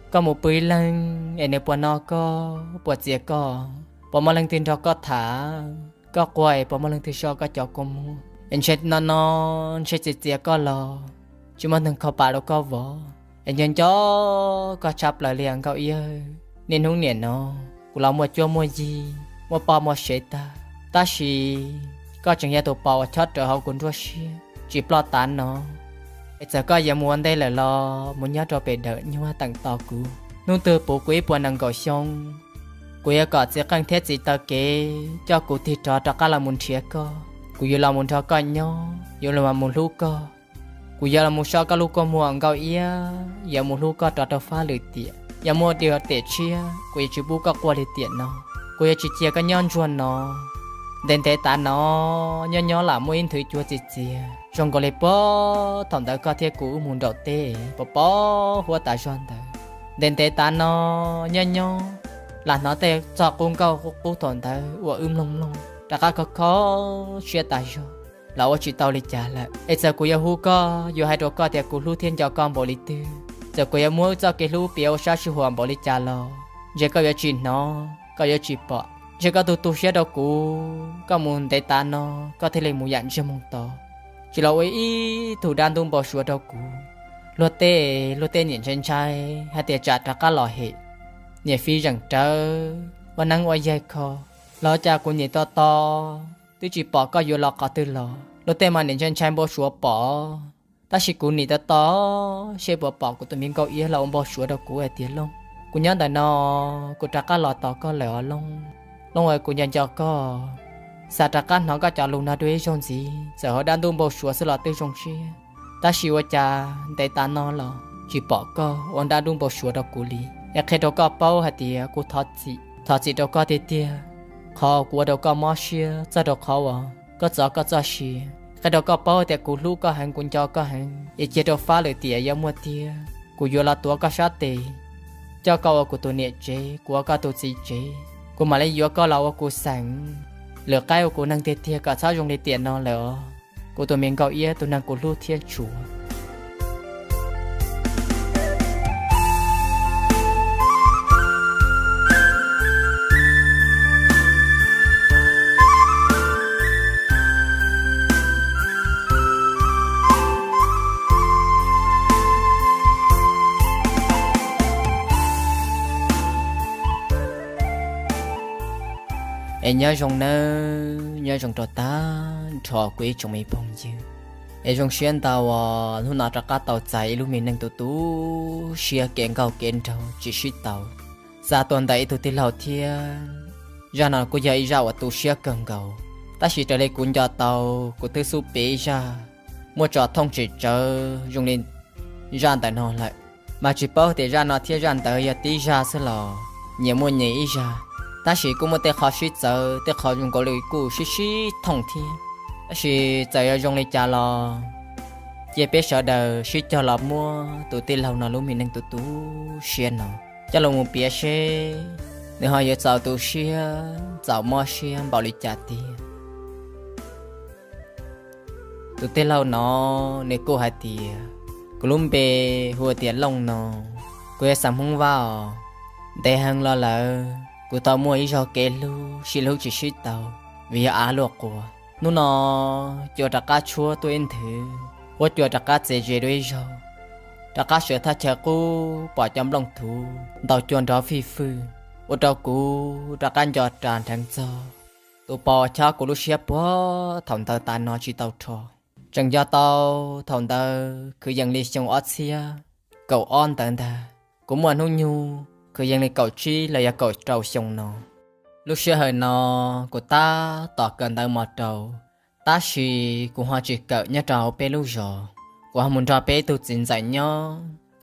Koj mus pw ib leeg es nws puas no koj, puas txias koj, puas muaj leej twg nrog koj tham, koj quaj es puas muaj leej twg so koj cov kua muag. Es ntshe no no, ntshe txias txias koj los tsis muaj neeg kho pam rau koj vov. Es nco nco koj tshaj plaws li os Nkauj Iab. Niaj hnub nim no kuv los muaj cuab muaj yig, muaj poj muaj sev tag, tab sis koj tseem yog tus pos uas chob rawv hauv kuv nruab siab tsis ploj tav no. Es txawm koj yuav mus ua ntej lawm los mus nyob rau pem dawm nyuag teem tos kuv. Hnub twg puv kuv ib puas nees nkaum xyoo, kuv yuav kom txiv qeej thiab txiv taw kev coj kuv tig rov rov qab los mus nrhiav koj. Kuv yuav los mus nrog koj nyob, yuav los mus hlub koj. Kuv yuav los mus so koj lub kua muag Nkauj Iab, yuav mus hlub koj rov rau fab lwm tiam. Yog muaj tiam tshiab kuv yuav tsis pub koj quaj li tiam no. Kuv yuav tsis cia koj nyob ntsuag no. Ntev ntev tav no, nyob nyob lam muaj ib nthwv cua txias txias zoo nkaus li puag thaum ntawd koj thiab kuv wb mus nraum teb pov pov huab tas zog ntawd. Ntev ntev tav no, nyob nyob lam hnov tej txoj qub nkauj qub qub thaum ntawd uas wb mloog mloog rov qab kho kho siab tas zog, los ua tsis tau li cas lawm. Es txawm kuv yuav hu koj, yuav hais rau koj tias kuv hlub thiab nco koj npaum li twg, txawm kuv yuav muab wb txoj kev hlub piav ua sab sij huam npaum li cas los ntshe koj yuav tsis hnov, koj yuav tsis pom. Ntshe koj tu tu siab rau kuv, koj mus ntev tav no koj thiaj li mus yam ntsiag moog to, tsis los ua ib tug dab ntub npau suav rau kuv. Luag tej, luag tej niam ntshai ntshai hais tias tsam rov qab los hem, niam fiv zeem rawv, ua neeb ua yaig kho, los cas kuv nim to to twb tsis pom koj yuav los qhov twg los. Luag tej mas niam ntshai ntshai npau suav pom, tab sis kuv nim to to seb puas pom kuv tus me Nkauj Iab los ua npau suav rau kuv hais tias Looj, kuv nyob ntawm no, kuv rov qab los tos koj lawm os Looj. Looj, kuv nco nco koj, xav rov qab hnov koj cov lus no dua ib zaug ntxiv, txawm ho dab ntub npau suav xwb los twb zoo siab. Tab sis ua cas ntev tav no los tsis pom koj ua dab ntub npau suav rau kuv li. Es qhia rau koj paub hais tias kuv thov txim, thov txim rau koj tiag tiag, qhov kuv ua rau koj mob siab txog rau qhov uas koj txov koj txoj sia. Qhia rau koj paub tias kuv hlub koj heev, kuv nco koj heev, es cia rau fab lwm tiam yuav muaj tiag kuv yuav los tuav koj sab tes, coj koj ua kuv tus niam tsev, kuv ua koj tus txiv tsev. Kuv mam li yuav koj los ua kuv xeem, lwm qaib ua kuv neeg tiag tiag, kom txhob zoo li tiam no lawm os, kuv tus me Nkauj Iab, tus neeg kuv hlub thiab tshua. Es nyob zoo nawb, nyob zoo rau tag nrho kuv ib tsoom me phooj ywg. Es zoo siab ntau uas hnub no rov qab tau txais ib lub me neej tu tu siab kev nkauj kev nraug tsis sib tau, xa tuaj ntawm ib tug tij laug thiab. Zaj no kuj yog ib zaj uas tu siab kawg nkaus, tab sis raws li kuv nco tau, kuv twb xub piav ib zaj muaj tso thooj tsis tsawv zoo li zaj ntawm no lawm. Mas tsis paub tias zaj no thiab zaj ntawd yog tib zaj xwb los nyias muaj nyias ib zaj, tab sis kuj muaj tej qho sib txawv, tej qho zoo nkaus li kuj sib sib thooj thiab. Tab sis txawm yog zoo li cas los cia peb sawv daws sib cog los muab tus tij laug no lub me neej tu tu siab no coj los mus piav seb nws ho yuav txaus tu siab txaus mob siab npaum li cas tiag. Tus tij laug no nws kuj hais tias, kuv lub npe hu ua tias Looj no, kuv yog xeem Hmoob Vaj os. Ntev heev los lawm kuv tau muaj ib zaug kev hlub sib hlub tsis sib tau vim yog av luaj quas. Hnub no cua rov qab tshuab tuaj ib nthwv, huab cua rov qab txias ze dua ib zaug, rov qab sawv thaj chaw qub pom cov nplooj thuv ntaus cua nrov fij fwj, ua rau kuv rov qab nco ras nrheev txog tus pos chob kuv lub siab puag thaum ntawd tas no tsis tau rho. Tseem nco tau thaum ntawd kwv yees li xyoo ob txhiab kaum ob ntawd ntag, kuv muaj hnub nyoog kwv yees li kaum tsib los yog kaum rau xyoo no. Lub sij hawm no kuv tab tom kawm ntawv mos rau, tab sis kuv ho tsis kawm nyob rau hauv peb lub zos, kuv ho mus nrog peb ib tug txiv ntxawm nyob.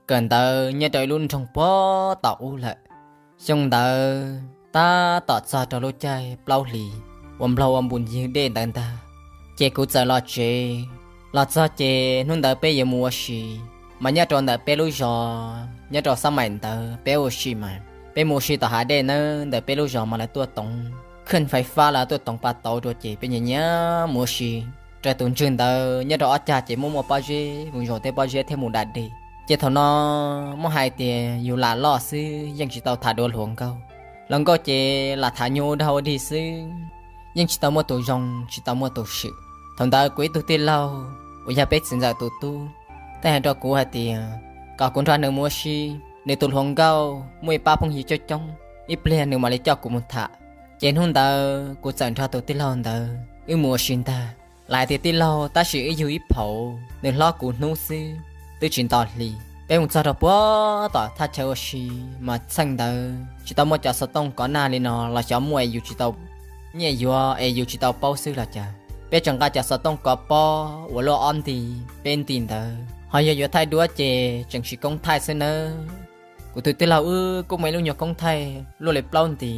Kawm ntawv nyob rau ib lub nroog puag tom ub lawm. Xyoo ntawd tab tom txog rau lub caij plaub hlis uas nplog ua npus ywg dej ntawd ntag, ces kuv txawm los tsev. Los txog ces hnub ntawd peb yuav mus ua si, mas nyob rau ntawm peb lub zos nyob rau xab maim ntawd peb ua si mas peb mus ua si tom hav dej nawb, ntawm peb lub zos mas lawv tuaj toov khwj fais fab los tuaj toov pa tauv rau ces peb nyiam nyiam mus ua si. Raws tus ntswg ntawd nyob rau ob cag ces muaj muaj pob zeb, mus zaum tej pob zeb thiab mus da dej. Ces thaum no muab hais tias yus lam loj xwb yeej tsis tau tham dua hluas nkauj. Hluas nkauj ces lam tham nyuj ua dog ua dig xwb, yeej tsis tau muaj tus zoo tsis tau muaj tus swm. Thaum ntawd kuv ib tug tij laug uas yog peb txiv ntxawm tus tub, thiaj hais rau kuv hais tias kom kuv nrog nws mus ua si, nws tus hluas nkauj muaj ib pab phooj ywg coob coob, ib pliag nws mam li coj kuv mus tham. Ces hnub ntawd kuv txawm nrog tus tij laug ntawd wb mus ua si ntag. Lam hais tias tij laug tab sis wb yug ib phaum, nws hlob kuv hnub xwb twb tsis nto hli. Peb mus txog rau puag tom thaj chaw ua si, mas txheej ntawd tsis tau muaj cov xov tooj kov nag li no los xyov muaj es yus tsis tau nyiaj yuav es yus tsis tau paub xwb los cas. Peb tseem nqa cov xov tooj kov pob uas luaj ob nti peb nti ntawd, ho yog yuav thaij duab ces tseem tsis koob thaij xwb nawb. Kuv tus tij laug wb kuj muaj ib lub nyuag koob thaij luaj li plaub nti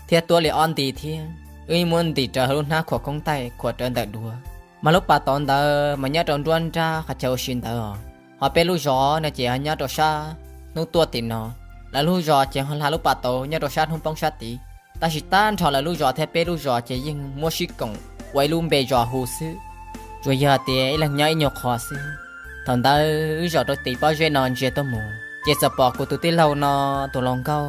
thiab tuab li ob nti thiab, wb muab ntim rawv hauv lub hnab khuam koob thaij khuam rawv ntawm duav. Mas lub pas tod ntawd mas nyob rau nruab nrab qhov chaw ua si ntawd os, ho peb lub zos no ces nyob rau sab hnub tuaj tim no. Lawv lub zos ces ho hla lub pas tod nyob rau sab hnub poob sab tid, tab sis tag nrho lawv lub zos thiab peb lub zos ces yeej muab sib koom ua ib lub npe zos hu xwb, tsuas yog tias ib leeg nyob ib nyuag qho xwb. Thaum ntawd wb zaum rau tim pob zeb no ntsia tuaj mus ces txawm pom kuv tus tij laug no tus hluas nkauj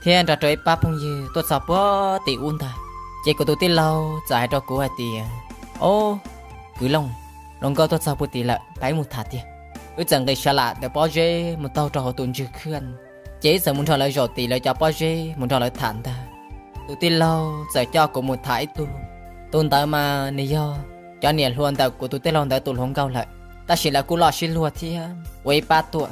thiab nrog rau ib pab phooj ywg tuaj txog puag tim ub ntag. Ces kuv tus tij laug txawm hais rau kuv hais tias, Ob, kwv Looj, hluas nkauj tuaj txog puag tim lawm, peb mus tham tiag. Wb txawm nqis sa lam ntawm pob zeb mus taug rau hauv tus ntswg khaj, ces wb txawm mus nrog lawv zaum tim lawv cov pob zeb mus nrog lawv tham ntag. Tus tij laug txawm coj kuv mus tham ib tug, tus ntawd mas nws yog cov niam hluas ntawm kuv tus tij laug ntawd tus hluas nkauj lawm, tab sis lawv kuj loj sib luag thiab ua ib pab tuaj.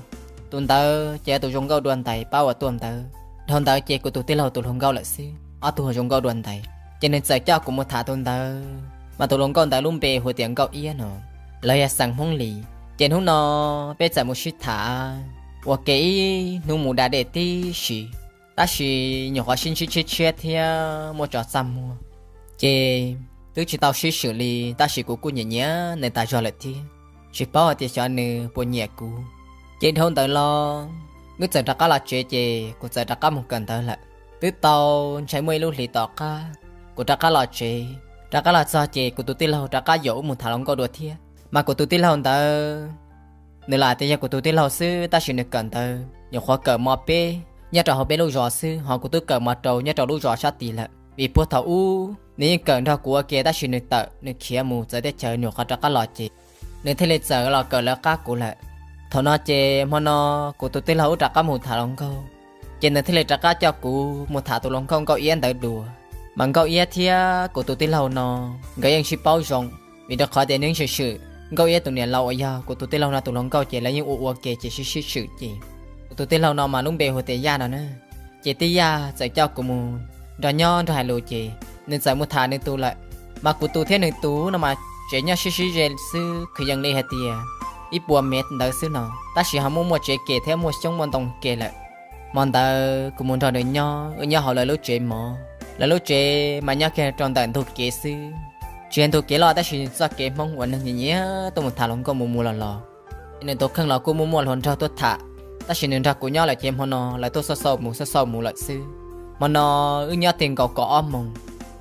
Tus ntawd ces yog tus zoo nkauj dua ntais pab uas tuaj ntawd, dhau ntawd ces kuv tus tij laug tus hluas nkauj lawm xwb, ob tug zoo nkauj dua ntais. Ces nws txawm coj kuv mus tham tus ntawd, mas tus hluas nkauj ntawd lub npe hu tias Nkauj Iab no, lawv yog xeem Hmoob Lis. Ces hnub no peb txawm mus sib tham ua ke ib hnub mus da dej tib si, tab sis nyuam qhuav sib ntsib tshiab tshiab thiab muaj tso txaj muag, ces twb tsis tau sib swm li, tab sis kuv kuj nyiam nyiam nws tas zog lawm thiab, tsis paub hais tias xyov nws puas nyiam kuv. Ces dhau ntawd los wb txawm rov qab los tsev ces kuv txawm rov qab mus kawm ntawv lawm. Twb tau ntshai muaj ib lub hlis tom qab, kuv rov qab los tsev, rov qab los txog ces kuv tus tij laug rov qab yaum wb mus tham hluas nkauj dua thiab. Mas kuv tus tij laug ntawd, nws lam tias yog kuv tus tij laug xwb, tab sis nws kawm ntawv nyuam qhuav kawm mos peb nyob rau hauv peb lub zos xwb, ho kuv twb kawm mos rau nyob rau lub zos sab tid lawm. Vim puag thaum ub nws yeej kawm nrog kuv ua ke, tab sis nws tawm nws khiav mus txawv teb chaws, nyuam qhuav rov qab los ces nws thiaj li txawm los kawm lawv qab kuv lawm. Thaum no ces hmo no kuv tus tij laug wb rov qab mus tham hluas nkauj, ces nws thiaj li rov qab coj kuv mus tham tus hluas nkauj Nkauj Iab ntawd dua. Mas Nkauj Iab thiab kuv tus tij laug no nkawd yeej sib paub zoo, vim rau qhov tias nws swm swm Nkauj Iab tus niam laus uas yog kuv tus tij laug no tus hluas nkauj ces lawv yeej ua ua ke ces sib sib swm ces kuv tus tij laug no mas lub npe hu tias Yaj no na. Ces tij Yaj txawm coj kuv mus nrog nyob nrog hais lus ces nws txawm mus tham nws tus lawm. Mas kuv tus thiab nws tus no mas tsev nyob sib sib ze xwb, kwv yees li hais tias ib puas mev ntawd xwb no, tab sis ho muaj muaj tsev ke thiab muaj xyoob muaj ntoo ke lawm. Hmo ntawd kuv mus nrog nws nyob, wb nyob hauv lawv lub tsev mov. Lawv lub tsev mas nyob kiag rau ntawm ntug kev xwb, tsis yog ntug kev loj tab sis txoj kev Hmoob uas neeg nyiam nyiam tuaj mus tham hluas nkauj mus mus los los. Nws tus kheej los kuj muaj muaj hluas nraug tuaj tham, tab sis nws nrog kuv nyob lawm ces hmo no lawv tuaj xauj xauj mus xauj xauj mus lawm xwb. Hmo no wb nyob ti nkaus kaum ob moos,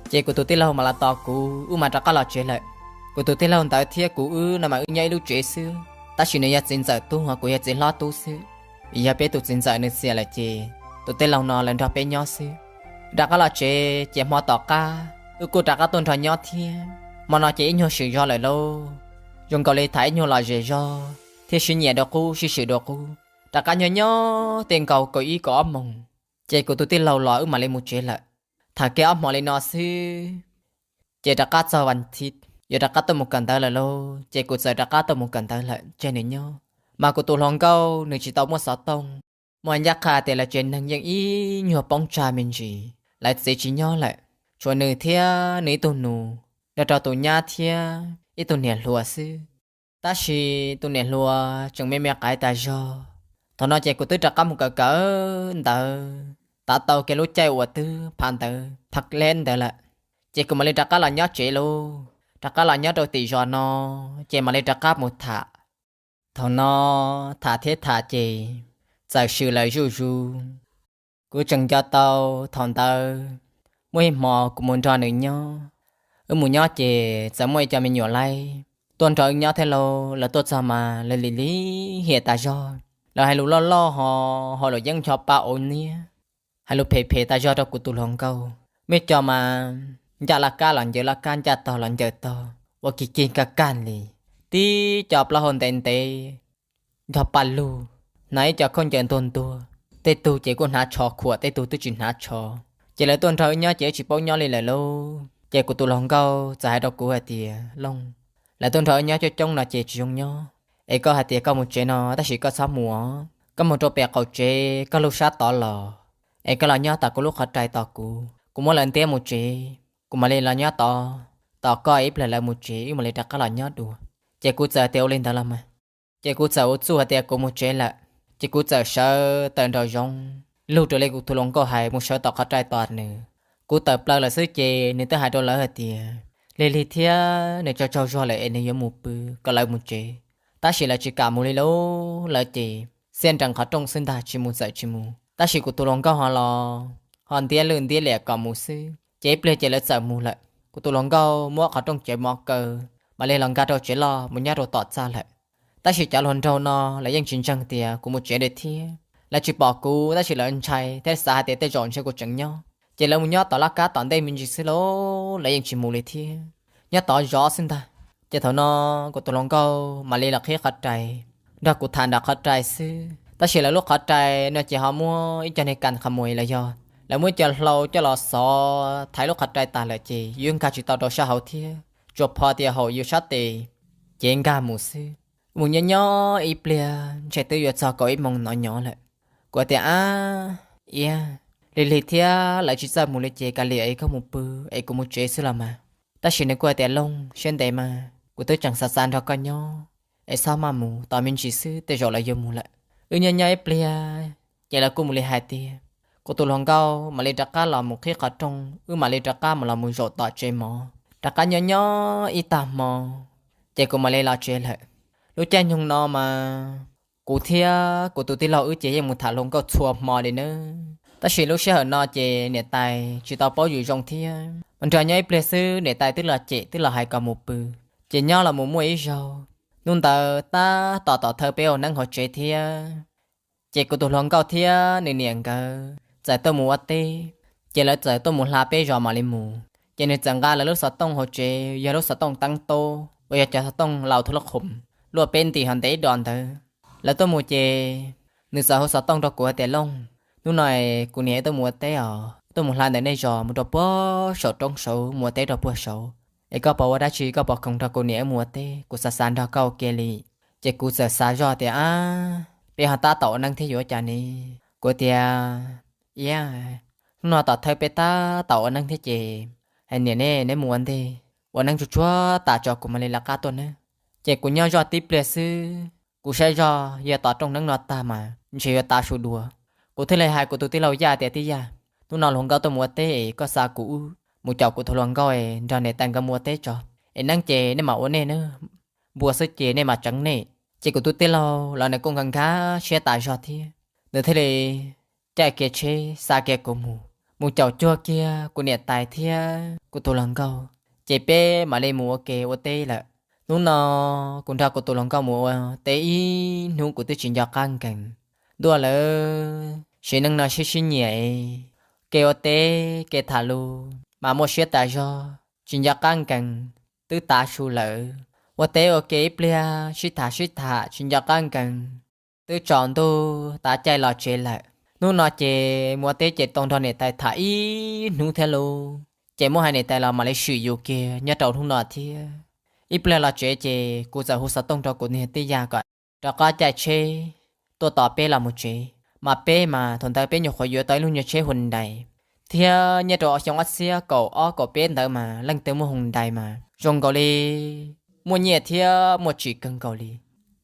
ces kuv tus tij laug mam los tos kuv, wb mam rov qab los tsev lawm. Kuv tus tij laug ntawd thiab kuv wb no mas wb nyob ib lub tsev xwb, tab sis nws yog txiv ntxawm tub ho kuv yog txiv hlob tub xwb. Vim yog peb tus txiv ntxawm nws xiam lawm ces tus tij laug no lawv nrog peb nyob xwb. Rov qab los tsev ces hmo tom qab wb kuj rov qab tuaj nrog nyob thiab. Hmo no ces ib nyuag swm zog lawm lauj, zoo nkaus li tham ib nyuag lom zem zog thiab sib nyiam dua qub sib swm dua qub. Rov qab nyob nyob ti nkaus kaum ib kaum ob moos, ces kuv tus tij laug los wb mam li mus tsev lawm. Tham kiag ob hmo li no xwb, ces rov qab txog vas thiv yuav rov qab tuaj mus kawm ntawv lawm lauj, ces kuv txawm rov qab tuaj mus kawm ntawv lawm tseg nws nyob. Mas kuv tus hluas nkauj nws tsis tau muaj xov tooj, muaj ncaj qha tias lawv tsev neeg yeej ib nyuag poob tsag me ntsis, lawv txiv tsis nyob lawm, tshuav nws thiab nws ib tug nus, nrog rau tus nyab thiab ib tug niam hluas xwb. Tab sis tus niam hluas tseem me me qaiv tas zog. Thaum no ces kuv twb rov qab mus kawm kawm ntawv, tav tau kiag lub caij uas twb phav ntawv phav leb ntawd lawm, ces kuv mam li rov qab los nyob tsev lauj. Rov qab los nyob rau tim zos no, ces mam li rov qab mus tham. Thaum no tham thiab tham ces txawm swm lawm zuj zus. Kuv tseem nco tau thaum ntawd muaj ib hmo kuv mus nrog nws nyob. Wb mus nyob ces txawm muaj ib co me nyuam laib tuaj nrog wb nyob thiab lauj. Lawv tuaj txog mas lawv lim lim hiam tas zog, Lawv hais lus loj loj ho, ho luam yeeb ncho pa auv niab, hais lus phem phem tas zog rau kuv tus hluas nkauj. Muaj cov mas ncaj laj kab los ncaws laj kab, ncaj tog los ncaws tog, ua kig kig kaj kaj li. Tib co plaub hau ntev ntev, ncho pa lug, hnav ib co khaub ncaws ntuag ntuag, tej tug ces kuj hnav tsho khuam, tej tug twb tsis hnav tsho. Ces lawv tuaj nrog wb nyob ces wb tsis paub nyob li lawm lauj. Ces kuv tus hluas nkauj txawm hais rau kuv hais tias, Looj, lawv tuaj nrog wb nyob coob coob no ces tsis zoo nyob, es koj hais tias koj mus tsev no tab sis koj txhob mus os, koj mus rau pem qaum tsev koj lug sab tod los, es koj los nyob tom kuv lub qhov rai tos kuv, kuv muab lawv ntiab mus tsev, kuv mam li los nyob tod tos koj, ib pliag lawv mus tsev wb mam li rov qab los nyob dua. Ces kuv txawm tias ua li ntawd los mas. Ces kuv txawm ua txuj hais tias kuv mus tsev lawm, ces kuv txawm sawv tawm nraum zoov, lug raws li kuv tus hluas nkauj hais mus sawv tom qhov rai tos nws. Kuv tawm plaws lawm xwb ces nws twb hais rau lawv hais tias, Lig lig thiab, nws tsaug tsaug zog lawm es nws yuav mus pw, kom lawv mus tsev. Tab sis lawv tsis kam mus li lauj, lawv ces xiab nrees qhov rooj xwb ntag, tsis mus txawm tsis mus. Tab sis kuv tus hluas nkauj ho los ho ntiab lwj ntiab liam kom mus xwb, ces ib pliag ces lawv txawm mus lawm. Kuv tus hluas nkauj muab qhov rooj cawv mov kaw, mam li los nkag rau tsev loj mus nyob rau tom txaj lawm. Tab sis cov hluas nraug no lawv yeej tsis ntseeg tias kuv mus tsev lawm thiab. Lawv tsis pom kuv tab sis lawv ntshai thiab xav hais tias tej zaum ntshe kuv tseem nyob, ces lawv mus nyob tom laj kab tom ntej me ntsis xwb lauj, lawv yeej tsis mus li thiab, nyob tod zov xwb ntag. Ces thaum no kuv tus hluas nkauj mam li los qhib qhov rai, nrog kuv tham nram qhov rai xwb. Tab sis lawv lub qhov rai no ces ho muab ib co niag kas qhov muag los yog lawv muab ib co hlau coj los xov thaiv lub qhov rai tas lawm ces yus nkag tsis tau rau sab hauv thiab, tsuas pho tias haum yus sab tes ces nkag mus xwb. Mus nyob nyob ib pliag ntshe twb yuav txog kaum ib moos nov nyob lawm. Kuv tias, Ab, iab, lig lig thiab, lawv tsis txawj mus li ces kav liam es koj mus pw, es kuv mus tsev xwb los mas. Tab sis nws kuj hais tias, Looj, siab ntev mas, kuv twb tseem xav xav nrog koj nyob, es txhob maj mus, tos me ntsis xwb tej zaum lawv yuav mus lawm. Wb nyob nyob ib pliag ces lawv kuj mus li hais tiag. Kuv tus hluas nkauj mam li rov qab los mus qhib qhov rooj, wb mam li rov qab mus los mus zaum tom tsev mov, rov qab nyob nyob ib tag hmo ces kuv mam li los tsev lawm. Lub caij nyoog no mas kuv thiab kuv tus tij laug wb ces yeej mus tham hluas nkauj txhua hmo li nawb. Tab sis lub sij hawm no ces niam tais tsis tau paub yus zoo thiab, nrog nyob ib pliag xwb niam tais twb los cem twb los hais kom mus pw, ces nyob los mus muaj ib zaug. Hnub ntawd tab tom tom thawj peb ua neeb hauv tsev thiab, ces kuv tus hluas nkauj thiab nws niam nkawd txawm tuaj mus ua teb, ces lawv txawm tuaj mus hla peb zos mam li mus. Ces nws txawm nqa lawv lub xov tooj hauv tsev, yog lub xov tooj teeb tob uas yog cov xov tooj laus thub lub qhum, luaj peb ntim ho ntev ib dos ntawd. Lawv tuaj mus ces nws txawm hu xov tooj rau kuv hais tias, Looj, hnub no kuv niam wb tuaj mus ua teb os, tuaj mus hla ntawm nej zos mus rau puag saum roob saud, mus ua teb rau puag saud, es koj puas ua dab tsi, koj puas khoom nrog kuv niam wb mus ua teb, kuv xav xav nrog koj ua ke li. Ces kuv txawm xav zoj tias, Ab, peb ho tab tom ua neeb thiab yuav ua cas ne? Kuv tias, Iab, hnub no tom thawj peb tab tom ua neeb thiab ces, hais niam nej, neb mus ua ntej, ua neeb tsuag tsuag tas tso kuv mam li lawv qab tuaj nawb. Ces kuv nyob zoj tib pliag xwb, kuv saib zoj yog tom rooj neeb no tag mas ntshe yuav tav su dua. Kuv thiaj li hais kuv tus tij laug Yaj tias, Tij Yaj, hnub no hluas nkauj tuaj mus ua teb es koj xa kuv wb mus caum kuv tus hluas nkauj es nrog niam tais nkawd mus ua teb tso, es neeb ces nej mam ua nej nawb, npua xwb ces nej mam tseev nej. Ces kuv tus tij laug los nws kuj nkag nkag siab tas zog thiab, nws thiaj li caij kiag tsheb xa kiag kuv mus, mus caum cuag kiag kuv niam tais thiab kuv tus hluas nkauj, ces peb mam li mus ua ke ua teb lawm. Hnub no kuv nrog kuv tus hluas nkauj mus ua teb ib hnub kuv twb tsis nco qab nkees. Ntuj lawm, sim neej no sib sib nyiam, kev ua teb kev tham lus mas muaj siab tas zog, tsis nco qab nkees, twb tav su lawm. Ua teb ua ke ib pliag sib tham sib tham tsis nco qab nkees, twb tsaus ntuj tav caij los tsev lawm. Hnub no ces mus ua teb ces tau nrog niam tais tham ib hnub thiab lauj, ces muab hais niam tais los mam li swm yus kiag nyob rau hnub no thiab. Ib pliag los tsev ces kuv txawm hu xov tooj rau kuv niag tij Yaj kom rov qab caij tsheb tuaj tos peb los mus tsev. Mas peb mas thaum ntawd peb nyuam qhuav yuav tau ib lub nyuag tsheb Hyundai, thiab nyob rau xyoo ob txhiab kaum ob kaum peb ntawd mas leej twg muaj Hyundai mas zoo nkaus li muaj nyiaj thiab muaj tsim kawg nkaus li.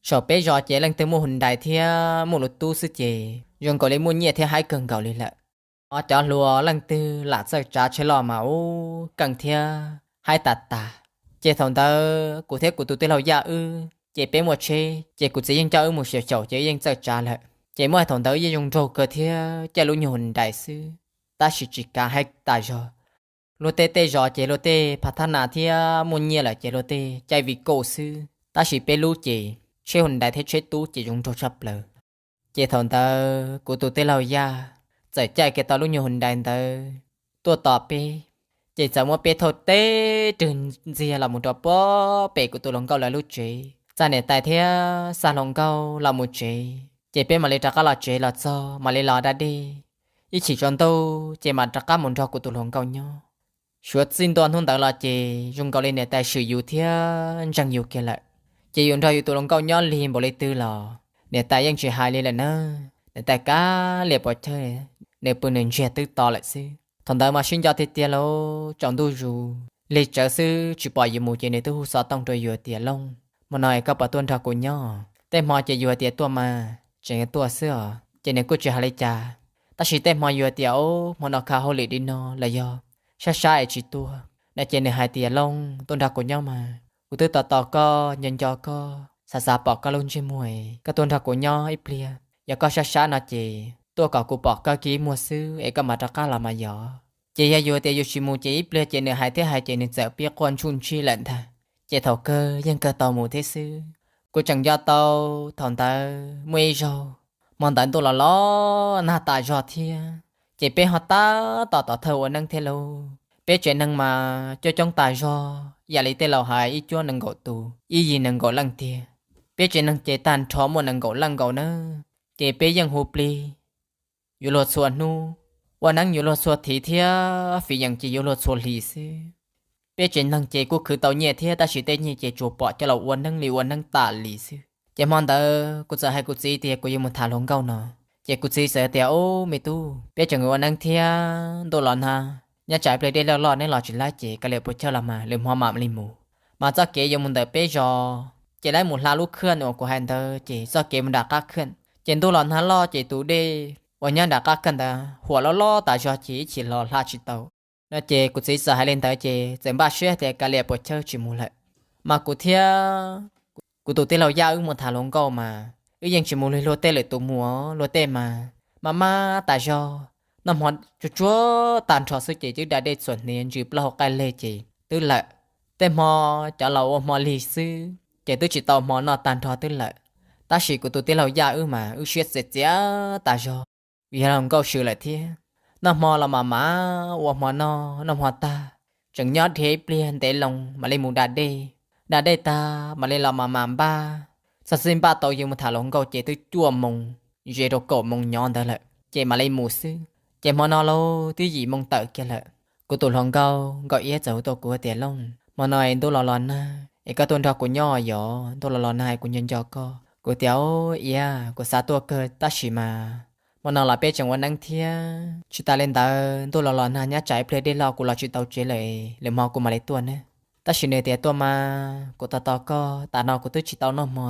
Saum peb zos ces leej twg muaj Hyundai thiab muaj lus tub xwb ces zoo nkaus li muaj nyiaj thiab haib kawg nkaus li lawm. Ho cov hluas leej twg lam txawj tsav tsheb loj mas ub keej thiab haib tas tas. Ces thaum ntawd kuv thiab kuv tus tij laug Yaj wb ces peb muaj tsheb ces kuv txiv yeej coj wb mus xyaum xyaum ces wb yeej txawj tsav lawm. Ces muaj thaum ntawd yeej zoo nraug kawg thiab caij lub nyuag Hyundai xwb, tab sis tsis kav haib tas zog. Luag tej tej zos ces luag tej phav thab nas thiab muaj nyiaj lawm ces luag tej caij Vigo xwb, tab sis peb lub ces tsheb Hyundai thiab tsheb tub ces zoo nraug tshaj plaws. Ces thaum ntawd kuv tus tij laug Yaj txawm caij kiag tau lub nyuag Hyundai ntawd tuaj tos peb, ces txawm muab peb thauj teb rwg ntxiag los mus rau puag pem kuv tus hluas nkauj lawv lub tsev, xa niam tais thiab xa hluas nkauj los mus tsev, ces peb mam li rov qab los tsev los txog mam li los da dej, ib chim tsaus ntuj ces mam rov qab mus nrog kuv tus hluas nkauj nyob. Suav txij ntua hnub ntawd los ces zoo nkaus li niam tais swm yus thiab ntseeg yus kiag lawm. Ces yus nrog yus tus hluas nkauj nyob lig npaum li twg los niam tais yeej tsis hais li lawm na. Niam tais kav liam puas chawj, nws pw nws ntsiag twb to lawm xwb. Thaum ntawd mas sib nco tiag tiag lauj, tsaus ntuj zus lig tsawv xwb tsis pom yus mus ces nws twb hu xov tooj rau yus tias, Looj, hmo no es koj puas tuaj nrog kuv nyob? Tej hmo ces yus hais tias tuaj mas tseem tuaj xwb os, ces nws kuj tsis hais li cas. Tab sis tej hmo yus hais tias, Ob, hmo no kha hauj lwm li no los yog sab sab es tsis tuaj no ces nws hais tias, Looj, tuaj nrog kuv nyob mas, kuv twb tos tos koj, nco nco koj, xav xav pom koj lub ntsej muag, koj tuaj nrog kuv nyob ib pliag, yog koj sab sab no ces tuaj kom kuv pom koj kiag ib muag xwb es koj mam rov qab los mas yog. Ces yog yus tias yus tsis mus ces ib pliag ces nws hais thiab hais ces nws txawm pib quaj ntsuj ntsij lawm ntag. Ces thaum kawg yeej kawg tau mus thiab xwb. Kuv tseem nco tau thaum ntawd muaj ib zaug, hmo ntawd ntuj los los nag tas zog thiab, ces peb ho tab tom tos thawj ua neeb thiab lauj. Peb tsev neeg mas coob coob tas zog, yam li tej laus hais ib cuab nees nkaum tus, ib yig nees nkaum leej tiag. Peb tsev neeg ces tag nrho muaj nees nkaum leej nkaus na, ces peb yeej hu plig yuav luag txhua hnub, ua neeb yuav luag txhua thiv thiab fim yeem ces yuav luag txhua hlis xwb. Peb tsev neeg ces kuj khwv tau nyiaj thiab tab sis tej nyiaj ces tsuas pom coj los ua neeb li ua neeb tas li xwb. Ces hmo ntawd kuv txawm hais kuv txiv tias kuv yuav mus tham hluas nkauj no, ces kuv txiv txawm tias, Ob, me tub, peb tseem ua neeb thiab, ntuj los nag, nyob tsam ib pliag dej loj loj neb los tsis laib ces kav liam puas chawj los mas lwm hmo mam li mus. Mas txoj kev yuav mus ntawm peb zos ces lawv mus hla lub khaj uas kuv hais ntawd ces txoj kev mus nram qab khaj, ces ntuj los nag loj ces tus dej uas nyob nram qab khaj ntawd huam loj loj tas zog ces ib chim los hla tsis tau no ces kuv txiv txawm hais li ntawd ces txawm npaj siab tias kav liam puas chawj tsis mus lawm. Mas kuv thiab kuv tus tij laug Yaj wb mus tham hluas nkauj mas wb yeej tsis mus li luag tej lwm tus mus, luag tej mas maj maj tas zog, noj hmo tsuag tsuag tag nrho xwb ces twb da dej txhuam hniav ntsws plaub hau qaij leg ces twb lawm. Tej hmo cov laus ua hmo lig xwb ces twb tsis tau hmo noj tag nrho twb lawm. Tab sis kuv tus tij laug Yaj wb mas wb siab txias txias tas zog, vim yog hluas nkauj swm lawm thiab. Noj hmo los mam mam ua hmo noj, noj hmo tag tseem nyob dhia ib pliag ntev loo mam li mus da dej. Da dej tag mam li los mam mam npaj. Txog txij npaj tau yuav mus tham hluas nkauj ces twb cuaj moos ze rau kaum moos nyob ntawd lawm ces mam li mus xwb. Ces hmo no lauj twb yim moos tawm kiag lawm. Kuv tus hluas nkauj Nkauj Iab txawm hu tuaj kuv tias, Looj, hmo no es ntuj los los nag es koj tuaj nrog kuv nyob yog, ntuj los los nag es kuv nco nco koj. Kuv tias, Ob, Iab, kuv xav tuaj kawg tab sis mas hmo no los peb tseem ua neeb thiab, tsis tas li ntawd ntuj los los nag nyob tsam ib pliag dej loj kuv los tsis tau tsev lawm, lwm hmo kuv mam li tuaj nawb. Tab sis nws tias, Tuaj mas, kuv tos tos koj, tam no kuv twb tsis tau noj hmo,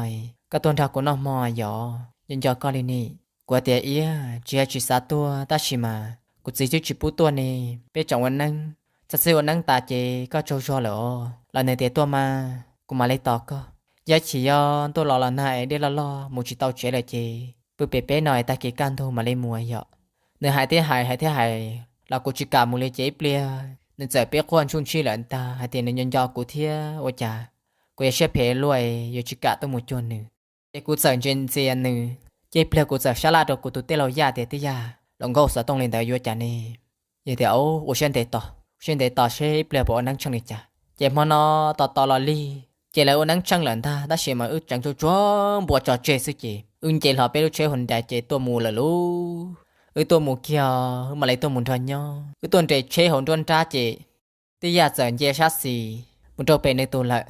koj tuaj nrog kuv noj hmo yog, nco nco koj li ne. Kuv tias, Iab, tsis yog tsis xav tuaj tab sis mas kuv txiv twb tsis pub tuaj ne, peb tseem ua neeb, txog txij ua neeb tas ces koj tsaug zog lawm os. Los nws tias, Tuaj mas, kuv mam li tos koj. Yog chim yog ntuj los los nag es dej loj loj mus tsis tau tsev lawm ces pw pem peb no es tag kis kaj ntug mam li mus yom. Nws hais thiab hais, hais thiab hais los kuv tsis kam mus li ces ib pliag nws txawm pib quaj ntsuj ntsij lawm ntag hais tias nws nco nco kuv thiab ua cas kuv yog siab phem luaj es yuav tsis kam tuaj mus cuag nws. Ces kuv txawm ntsia ntxias nws, ces ib pliag kuv txawm sab laj rau kuv tus tij laug Yaj tias, Tij Yaj, hluas nkauj xov tooj li ntawd yuav cas ne? Yog tias, Ua siab ntev tos, ua siab ntev tos seb ib pliag puas ua neeb tsheej li cas. Ces hmo no tos tos los lig ces lawv ua neeb tsheej lawm ntag tab sis mas wb tseem tsuag tsuag npua tso tseg xwb ces wb nce hlo peb lub tsheb Hyundai ces tuaj mus lawm lauj. Wb tuaj mus kiag, wb mam li tuaj mus nrog nyob. Wb tuaj nres tsheb hauv nruab nrab ces tij Yaj txawm nce sab xis mus rau pem nws tus lawm,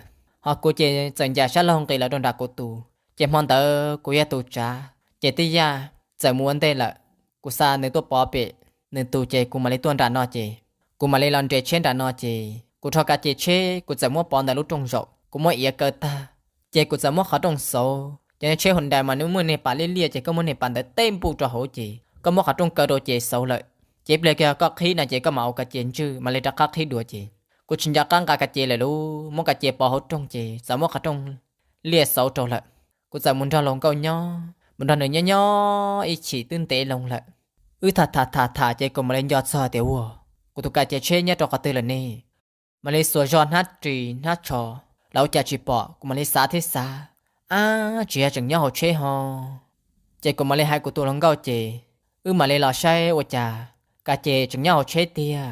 ho kuv ces txawm ncaim sab laug nqis los rau nram kuv tus. Ces hmo ntawd kuv yog tus tsav, ces tij Yaj txawm mus ua ntej lawm. Kuv xa nws tuaj pov pem nws tus ces kuv mam li tuaj nram no ces kuv mam li los nres tsheb nram no ces kuv rho ka ces tsheb kuv txawm muab pov ntawm lub rooj zaum, kuv muab iav kaw tag ces kuv txawm muab qhov rooj xauv. Ces tsheb Hyundai mas nws muaj niag pas liab liab ces koj muab niag pas ntawd teb npuj rau hauv ces koj muab qhov rooj kaw rau ces xauv lawm. Ces ib pliag kiag koj qhib no ces koj mam ua ka ces ntswj mam li rov qab qhib dua ces kuv tsis nco qab nqa ka ces lawm lauj, muab ka ces pov hauv rooj ces txawm muab qhov rooj liaj xauv rau lawm. Kuv txawm mus nrog hluas nkauj nyob, mus nrog nws nyob nyob ib chim twb ntev loo lawm. Wb tham tham tham tham ces kuv mam li nco txog tias ua, kuv tus ka ces tsheb nyob rau qhov twg lawm ne? Mam li xuas zog hnab ris hnab tsho los ua cas tsis pom, kuv mam li xav thiab xav, ab, tsis yog tseem nyob hauv tsheb ho. Ces kuv mam li hais kuv tus hluas nkauj ces wb mam li los saib ua cas ka ces tseem nyob hauv tsheb tiag.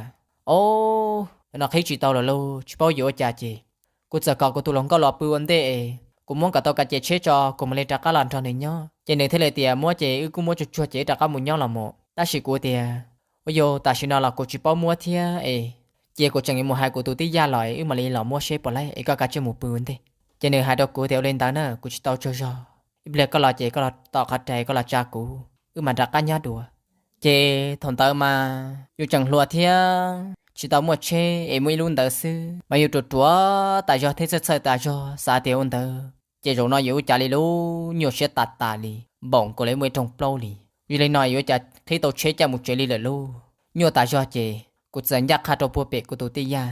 Ob, no qhib tsis tau lawm lauj, tsis paub yuav ua cas ces kuv txawm kom kuv tus hluas nkauj los pw ua ntej es kuv muab kom tau ka ces tsheb tso kuv mam li rov qab los nrog nws nyob. Ces nws thiaj li tias muab ces wb kuj muab tsuag tsuag ces wb rov qab mus nyob los mus. Tab sis kuv tias, ua yog tam sim no los kuv tsis paub muab thiab es cia kuv tseem mus hais kuv tus tij Yaj los es wb mam li los muab seb puas laib es koj kav tsij mus pw ua ntej. Ces nws hais rau kuv tias ua li ntawd na, kuv tsis tau tsaug zog, ib pliag koj los ces koj los tom qhov rais koj los tsa kuv, wb mam rov qab nyob dua. Ces thaum ntawd mas yus tseem hluas thiab tsis tau muaj tsheb es muaj ib lub ntawd xwb mas yus ruam ruam tas zog thiab txhawj txhawj tas zog xav tias ua ntawd ces zaum no yuav ua cas li lauj, nyuaj siab tas tas li, npaum nkaus li muaj ib rooj plaub li. Yog li no yuav ua cas qhib tau tsheb coj mus tsev li lawm lauj, nyuaj tas zog ces kuv txawm ncaj qha rau puag pem kuv tus tij Yaj.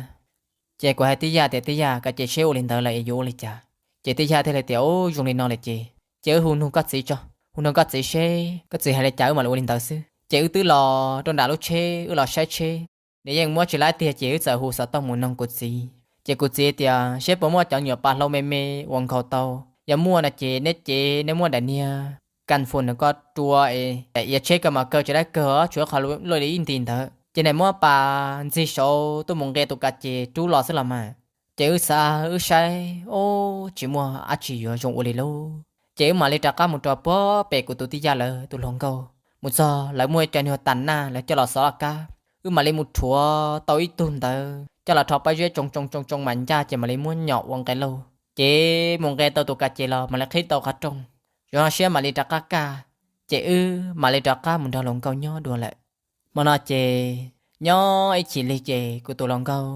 Ces kuv hais tij Yaj tias tij Yaj, ka ces tsheb ua li ntawd lawm es yuav ua li cas? Ces tij Yaj thiaj li tias, ub, zoo li no lawm ces, ces wb hu nug koj txiv tso, hu nug koj txiv seb koj txiv hais li cas wb mam li ua li ntawd xwb. Ces wb twb los rau nram lub tsheb wb los saib tsheb, nws yeej muab tsis laib tiag ces wb txawm hu xov tooj mus noog kuv txiv. Ces kuv txiv tias seb puas muaj cov nyuam pas hlau me me uas nkhaus tau, yog muaj no ces neb cev neb muab daim niag kas fus nws ko rua es daim iav tsheb kaw mas kaw tsis laib kawg os, tshuav qhov luaj li ib nti ntawd ces nws muab pas ntxig saud tuaj mus nqe tus ka ces rub los xwb los mas. Ces wb xav wb saib, ub, tsis muaj dab tsi yuav zoo ua li lauj. Ces wb mam li rov qab mus rau puag pem kuv tus tij Yaj lawv tus hluas nkauj, mus txog lawv muaj ib co nyuag tas naj lawv coj los xov laj kab, wb mam li mus rhuav tau ib tug ntawd coj los rho pob zeb tsoo tsoo tsoo tsoo mam ncaj ces mam li muab nyom ua nqe lauj. Ces mus nqe tau tus ka ces los mam li qhib tau qhov rooj, zoo siab mam li rov qab kaj, ces wb mam li rov qab mus nrog hluas nkauj nyob dua lawm. Hmo no ces nyob ib chim lig ces kuv tus hluas nkauj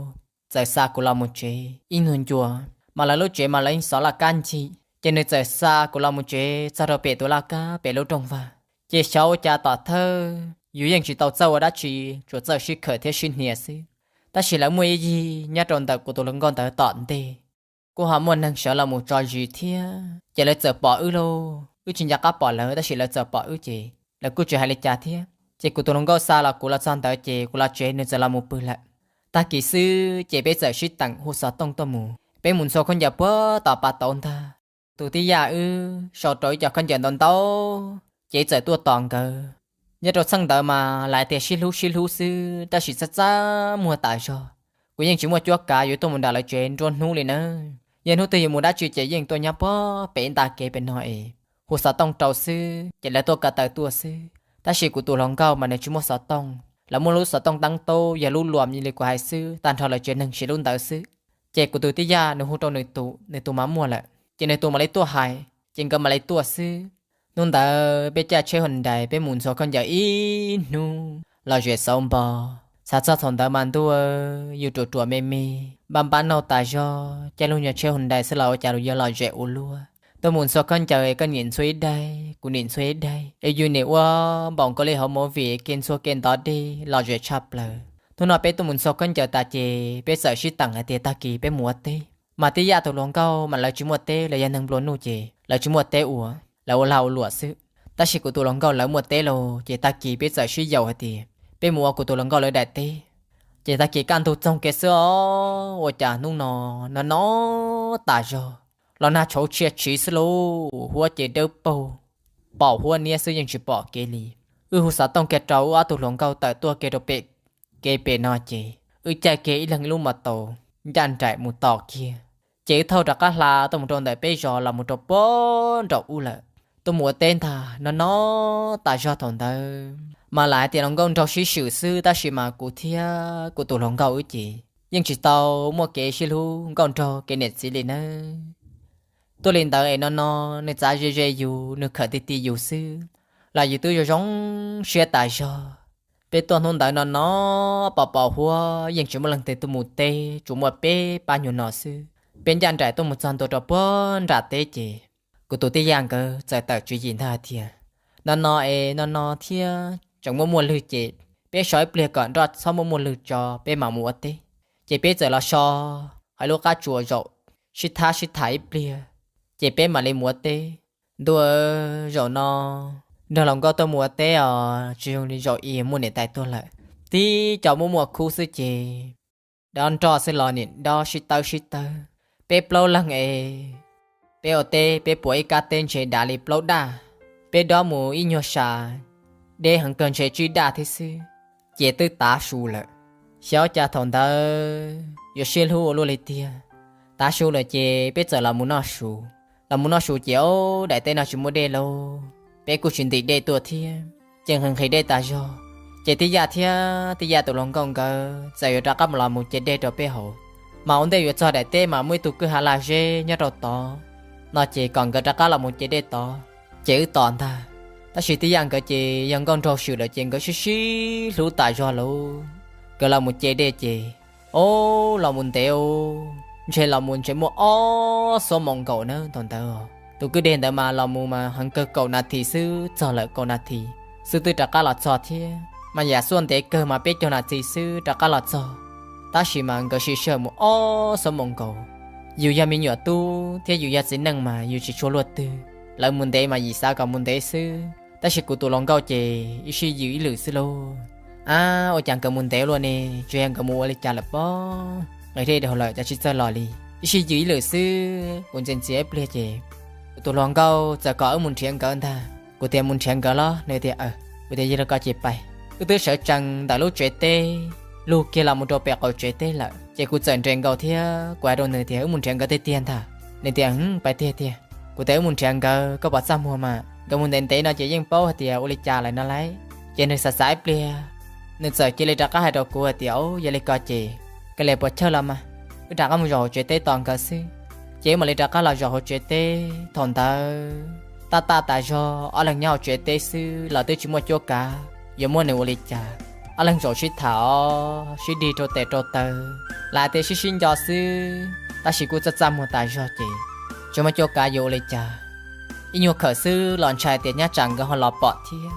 txawm xa kuv los mus tsev ib nyuag ncua, mas lawv lub tsev mas lawv yeej xov laj kab ncig, ces nws txawm xa kuv los mus tsev txog rau pem tus laj kab pem lub rooj vag. Ces xyov ua cas tom thawj yus yeej tsis tau txawj ua dab tsi, tsuas txawj sib khawm thiab sib hnia xwb. Tab sis lawv muaj ib yig nyob rau ntawm kuv tus hluas nkauj ntawd tom ntej, kuj ho muaj neeg sawv los mus tso zis thiab, ces lawv txawm pom wb lauj. Wb tsis nco qab pom lawv tab sis lawv txawm pom wb ces lawv kuj tsis hais li cas thiab. Ces kuv tus hluas nkauj xa los kuv los txog ntawd ces kuv los tsev nws txawm los mus pw lawm. Tag kis xwb ces peb txawm sib teem hu xov tooj tuaj mus, peb mus ntxhua khaub ncaws puag tom pas tauv ntag. Tus tij Yaj wb sau rau ib co khaub ncaws ntau ntau, ces txawm tuaj tos nkawd. Nyob rau txheej ntawd mas lawv tias sib hlub sib hlub xwb tab sis txaj txaj muag tas zog. Kuv yeej tsis muaj cuab kav yuav tuaj mus nram lawv tsev nruab hnub li nawb. Yog hnub twg yuav mus dab tsi ces yeej tuaj nyob puag pem nta kev pem no es hu xov tooj rau xwb ces lawv tuaj ko taw tuaj xwb. Tab sis kuv tus hluas nkauj mas nws tsis muaj xov tooj, lawv muaj lub xov tooj teeb tub yog lub luam li kuv hais xwb, tag nrho lawv tsev neeg siv lub ntawd xwb. Ces kuv tus tij Yaj nws hu rau nws tus, nws tus mas muaj lawm, ces nws tus mam li tuaj hais ces nkawd mam li tuaj xwb. Hnub ntawd peb caij tsheb Hyundai peb mus ntxhua khaub ncaws ib hnub los zem xauv npo. Xav txog thaum ntawd mas ntuj, yus ruam ruam me me, npab npab nauj tas zog, caij lub nyuag tsheb Hyundai xwb los ua cas yuav los zem ua luaj. Tuaj mus ntxhua khaub ncaws koj nim ntxhua ib daig kuv nim ntxhua ib daig es yus nim ua npaum nkaus li hauv movie kev ntxhua kev ntov dej los zem tshaj plaws. Hnub no peb tuaj mus ntxhua khaub ncaws tas ces peb txawm sib teem hais tias tag kis peb mus ua teb. Mas tij Yaj tus hluas nkauj mas lawv tsis muaj teb, lawv yog neeg nplua nuj ces lawv tsis muaj teb ua, lawv ua lag ua luam xwb. Tab sis kuv tus hluas nkauj lawv muaj teb lauj, ces tag kis peb txawm sib yaum hais tias peb mus ua kuv tus hluas nkauj lawv daim teb. Ces tag kis kaj ntug txoog kiag xwb os, ua cas hnub no no no tas zog, los nag tshauv tshia tshiv xwb lauj, huab ces dawb paug, pom huab niab xwb yeej tsis pom kev li. Wb hu xov tooj kiag rau wb ob tug hluas nkauj tawm tuaj kiag rau pem kev pem no ces wb caij kiag ib leeg ib lub mos taus ncaj nraim mus tos kiag. Ces wb thauj rov qab hla tuaj mus rau ntawm peb zos los mus rau puag nraum ub lawm. Tuaj mus ua teb ntag no no tas zog thaum ntawd mas lam hais tias hluas nkauj nraug sib swm xwb tab sis mas kuv thiab kuv tus hluas nkauj wb ces yeej tsis tau muaj kev sib hlub nkauj nraug kev niam txiv li nawb. Tuaj li ntawd es no no nws txav ze ze yus, nws khawm ti ti yus xwb los yus twb zoo zoo siab tas zog. Peb tuaj hnub ntawd no no pos pos huab yeej tsis muaj leej twg tuaj mus teb, tsuas muaj peb pab nyuag no xwb. Peb ncaj nraim tuaj mus txog ntua rau puag nram teb ces kuv tus tij Yaj nkawd txawm tawm tswv yim ntag hais tias no no es no no thiab tseem muaj muaj lwg ces peb so ib pliag kom nroj txhob muaj muaj lwg tso peb mam mus ua teb. Ces peb txawm los so hauv lub qab tsuas zaum sib thab sib tham ib pliag ces peb mam li mus ua teb. Ntuj, zaum no nrog hluas nkauj tuaj mus ua teb os tsis zoo li zaum i muaj niam tais tuaj lawm. Tib co muaj muaj khub xwb ces dob nroj xwb los niam dob sib tawb sib tawb. Peb plaub leeg es peb ua teb peb puas ib kab teb ntshe dav li plaub daj. peb dob mus ib nyuag sam, deb heev kawg ntshe tsib daj thiab xwb, ces twb tav su lawm. Xyov cas thaum ntawd yuav siab hlub ua luaj li tiag. Tav su lawm ces peb txawm los mus noj su. Los mus noj su ces ob daim teb no tsis muaj dej lauj, peb kuj tsis ntim dej tuaj thiab, ces nqhis nqhis dej tas zog. Ces tib yaj thiab tib yaj tus hluas nkauj nkawd txawm yuav rov qab los mus ce dej rau peb haus, mas ua ntej yuav txog daim teb mas muaj ib tug kwj ha laj zeb nyob rau tod no, ces kom nkawd rov qab los mus ce dej tod. Ces wb tos ntag. Tab sis tib yaj nkawd ces yog nkauj nraug swm lawm ces nkawd sib sib hlub tas zog lauj. Nkawd los mus ce dej ces, o, los mus ntev, ntshe los mus ntshe muaj ob xuab moos nkaus na thaum ntawd. Tus kwj dej ntawd mas los mus mas heev kawg kaum nas this xwb, txog lawm kaum nas this xwb twb rov qab los txog thiab, mas yam xuaj ntev kawg mas peb caug nas this xwb rov qab los txog. Tab sis mas nkawd siv sij hawm mus ob xuab moos nkaus. Yus yog me nyuam tub thiab yus yog txiv neej mas yus tsis tshua luaj twg, lawv mus ntev mas yus xav kom mus ntev xwb, tab sis kuv tus hluas nkauj ces ib sij yws ib lwm xwb lauj. Ab, ua cas nkawd mus ntev luaj ne, tsuas yog nkawd mus ua li cas lawm pob, nqis dej dhau lawm cas tsis txawj los li. Ib sij yws ib lwm xwb, kuv ntxias ntxias ib pliag ces kuv tus hluas nkauj txawm kom wb mus nrhiav nkawd ntag. Kuv tias mus nrhiav nkawd los? Nws tias aw. Kuv tias yog li ko ces pais. Wb twb sawv tsees ntawm lub tsev teb, lug kiag los mus rau pem qaum tsev teb lawm ces kuv txawm nres nkaus thiab kuv hais rau nws tias wb mus nrhiav nkawd tiag tiag ntag. Nws tias pais tiag tiag. Kuv tias wb mus nrhiav nkawd, koj puas txaj muag mas, nkawd mus ntev ntev no ces yeej paub hais tias ua li cas lawm no lauj. Ces nws xav xav ib pliag, nws txawm cia li rov qab hais rau kuv hais tias, o, yog li ko ces koj li puas chawj los mas, wb rov qab mus zaum hauv tsev teb tos nkawd xwb. Ces wb mam li rov qab los zaum hauv tsev teb. Thaum ntawd tab taj tas zog, ob leeg nyob hauv tsev teb xwb los twb tsis muaj cuab kav yuav muab nws ua li cas. Ob leeg zaum sib tham os, sib dig rau tes rau taw, lam tias sib sib nco xwb, tab sis kuj txaj txaj muag tas zog ces tsis muaj cuab kav yuav ua li cas. Ib nyuag khawm xwb los ntshai tias nyab tsam nkawd ho los pom thiab.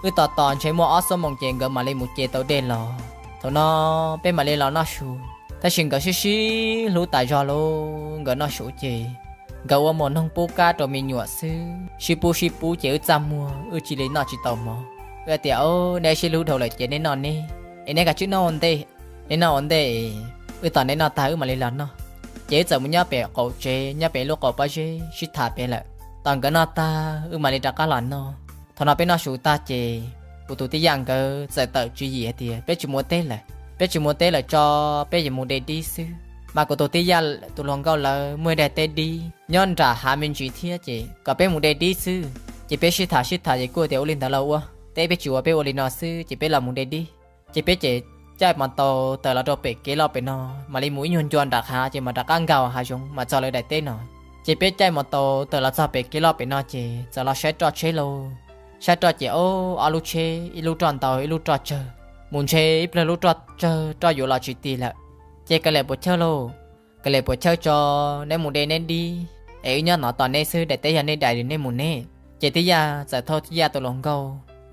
Wb tos tos ntshe muaj ob xuab moos ces nkawd mam li mus ce tau dej los. Thaum no peb mam li los noj su, tab sis nkawd sib sib hlub tas zog lauj. Nkawd noj su ces nkawd ua mus noog pub kab rau me nyuam xwb, sib pub sib pub ces wb txaj muag wb cia li noj tsis tau mov. Wb tias, o, neb sib hlub dhau lawm ces neb noj neb, es neb kav tsij noj ua ntej. Neb noj ua ntej, wb tos neb noj tag wb mam li los noj. Ces wb txawm mus nyob pem qaum tsev, nyob pem lub qaum pob zeb sib tham pem lawm. Tos nkawd noj tag wb mam li rov qab los noj. Thaum no peb noj su tag ces kuv tus tij Yaj nkawd txawm tawm tswv yim hais tias peb tsis mus ua teb lawm, peb tsis mus ua teb lawm tso, peb yuav mus de dib xwb. Mas kuv tus tij Yaj tus hluas nkauj lawv muaj ib daim teb dib nyob nram hav me ntsis thiab ces kom peb mus de dib xwb. Ces peb sib tham sib tham ces kuj tias ua li ntawd los ua, teb peb tsis ua, peb ua li no xwb ces peb los mus de dib. Ces peb ces caij mos taus tawm los rau pem kev loj pem no, mam li mus ib nyuag ncua nram hav ces mam rov qab nkaus hav zoov mam txog lawv daim teb no. Ces peb caij mos taus tawm los txog pem kev loj pem no ces txawm los saib roj tsheb lauj. Saib roj ces ob lub tsheb, ib lub roj ntau ib lub roj tsawg, mus ntshe ib pliag lub roj tsawg roj yuav los tsis ti lawm. Ces kawg li puas chawj lauj, kawg li puas chawj tso, neb mus de neb dib es wb nyob no tos neb xwb, daim teb yog neb daim, neb mus neb. Ces tij Yaj txawm thauj tij Yaj tus hluas nkauj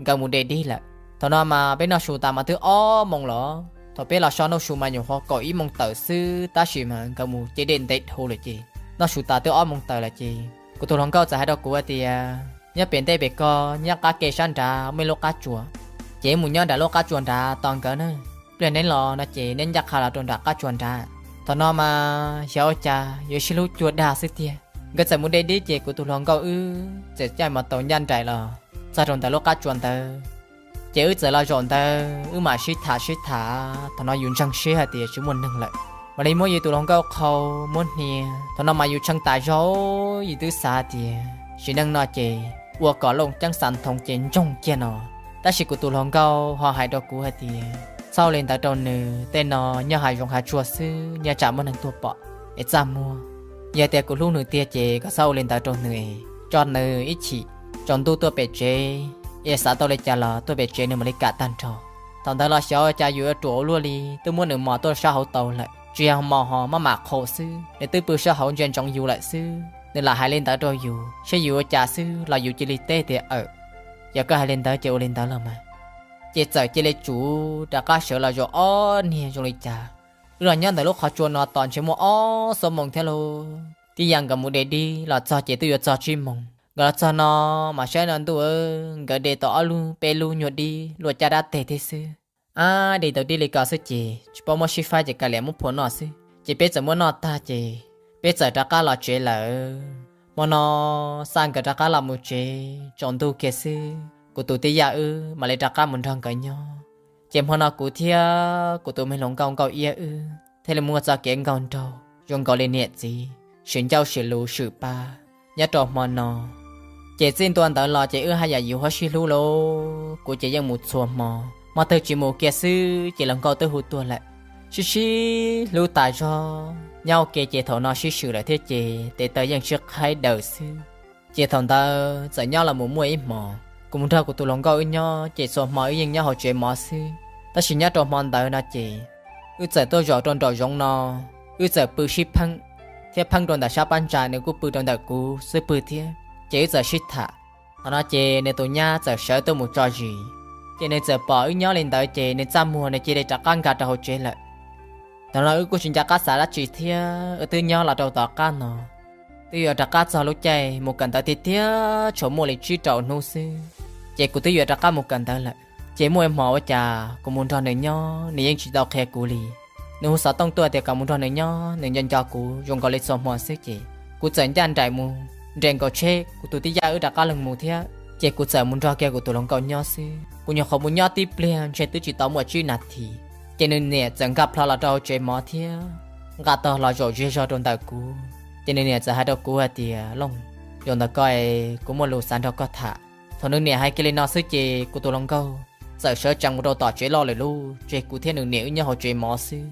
nkawd mus de dib lawm. Thaum no mas peb noj su tas mas twb ob moos los. Thaum peb los so noj su mas nyuam qhuav kaum ib moos tawm xwb, tab sis mas nkawd mus ce dej ntev dhau lawm ces noj su tas twb ob moos tawm lawm ces kuv tus hluas nkauj txawm hais rau kuv hais tias nyob pem ntej pem ko, nyob qab ke sab nrad muaj ib lub qab tsuas, ces wb mus nyob nram lub qab tsuas nrad tos nkawd na. Pliag neb los no ces neb ncaj qha los rau nram qab tsuas nrad. Thaum no mas xyov ua cas yuav sib hlub cuag dag xwb tiag. Nkawd txawm mus de dib ces kuv tus hluas nkauj wb txawm caij mos taus ncaj nraim los txog rau ntawm lub qab tsuas ntawd. Ces wb txawm los zaum ntawd wb mam sib tham sib tham, thaum no yus ntseeg siab hais tias tsis muaj neeg lawm, mam li muab yus tus hluas nkauj qhau muab hnia. Thaum no mas yus tshee tas zog, yus twb xav tias sim neej no ces ua kom looj ceeb xav nthoov ces ntsoog kiag no. Tab sis kuv tus hluas nkauj ho hais rau kuv hais tias txhob ua li ntawd rau nws, tej no nyob hav zoov hav tsuag xwb, nyob tsam muaj neeg tuaj pom es txaj muag. Yog tias kuv hlub nws tiag ces kom txhob ua li ntawd rau nws, tso nws ib chim, tsaus ntuj tuaj pem tsev, es xav tau li cas los tuaj pem tsev nws mam li kam tag nrho. Thaum ntawd los xyov cas yus ua ruam ua luaj li twb muab nws mos tuaj sab hauv tau lawm, tsis yog mos ho maj mam qhau xwb, nws twb pw sab hauv ntsia ntsoov yus lawm xwb. Nws lam hais li ntawd rau yus, seb yus ua cas xwb los yus cia li teb tias aws, yog koj hais li ntawd ces ua li ntawd los mas. Ces txawm cia li tsum rov qab sawv los zaum ob niag zoo li cas. Wb los nyob ntawm lub qhov tsua no tos ntshe muaj ob xuab moos thiab lauj. Tij Yaj nkawd mus de dib los txog ces twb yuav txog tsib moos. Nkawd los txog no mas saib no ntuj, nkawd de tau ob lub peb lub nyuag dib luaj caj dab teg thiab xwb. Ab, de tau dib li ko xwb ces tsis paub muab sib faib ces kav liam muab phua noj xwb. Ces peb txawm muab noj tag ces peb txawm rov qab los tsev lawm. Hmo no xa nkawd rov qab los mus tsev, tsaus ntuj kiag xwb kuv tus tij Yaj wb mam li rov qab mus nrog nkawd nyob. Ces hmo no kuv thiab kuv tus me hluas nkauj Nkauj Iab wb thiaj li muaj txoj kev nkauj nraug zoo nkaus li niam txiv, swm ncauj swm lus swm pa nyob rau hmo no. Ces txij ntua ntawd los ces wb haj yam yuav huab sib hlub lauj. Kuv ces yeej mus txhua hmo, hmo twg tsis mus kiag xwb ces hluas nkauj twb hu tuaj lawm. Sib sib hlub tas zog, nyob ua ke ces thaum no sib swm lawm thiab ces tes taw yeej sib qhaib daws xwb. Ces thaum ntawd txawm nyob los mus muaj ib hmos, kuv mus nrog kuv tus hluas nkauj wb nyob ces txhua hmo wb yeej nyob hauv tsev mov xwb. Tab sis nyob rau hmo ntawd no ces wb txawm tuaj zaum rau nraum zoov no, wb txawm pw sib pheeb, thiab pheeb rau ntawm sab pab ntsa nws kuj pw rau ntawm kuv xwb pw thiab. Ces wb txawm sib tham. Thaum no ces nws tus nyab txawm sawv tuaj mus tso zis, ces nws txawm pom wb nyob li ntawd ces nws txaj muag nws cia li rov qab nkag rau hauv tsev lawm. Thaum no wb kuj tsis nco qab xav dab tsi thiab wb twb nyob los rau tom qab no, twb yuav rov qab txog lub caij mus kawm ntawv tiag tiag, tshuav muaj li tsib rau hnub xwb, ces kuv twb yuav rov qab mus kawm ntawv lawm. Ces muaj ib hmos ua cas kuv mus nrog nws nyob nws yeej tsis tau qhia kuv li. Nws hu xov tooj tuaj tias kom mus nrog nws nyob, nws nco nco kuv zoo nkaus li txhua hmo xwb ces kuv txawm ncaj nraim mus nres nkaus tsheb kuv tus tij Yaj wb rov qab leeg mus thiab. Ces kuv txawm mus nrog kiag kuv tus hluas nkauj nyob xwb. Kuv nyuam qhuav mus nyob tib pliag ntshe twb tsis tau muaj tsib nas this, ces nws niam txawm nkag plho los rau hauv tsev mov thiab nqa tog los zaum zej zog rau ntawm kuv. Ces nws niam txawm hais rau kuv hais tias, Looj, zaum ntawm koj es kuv muaj lus xav nrog koj tham. Thaum nws niam hais kiag li no xwb ces kuv tus hluas nkauj txawm sawv tsees mus rau tom tsev loj lawm lauj, tseg kuv thiab nws niam wb nyob hauv tsev mov xwb.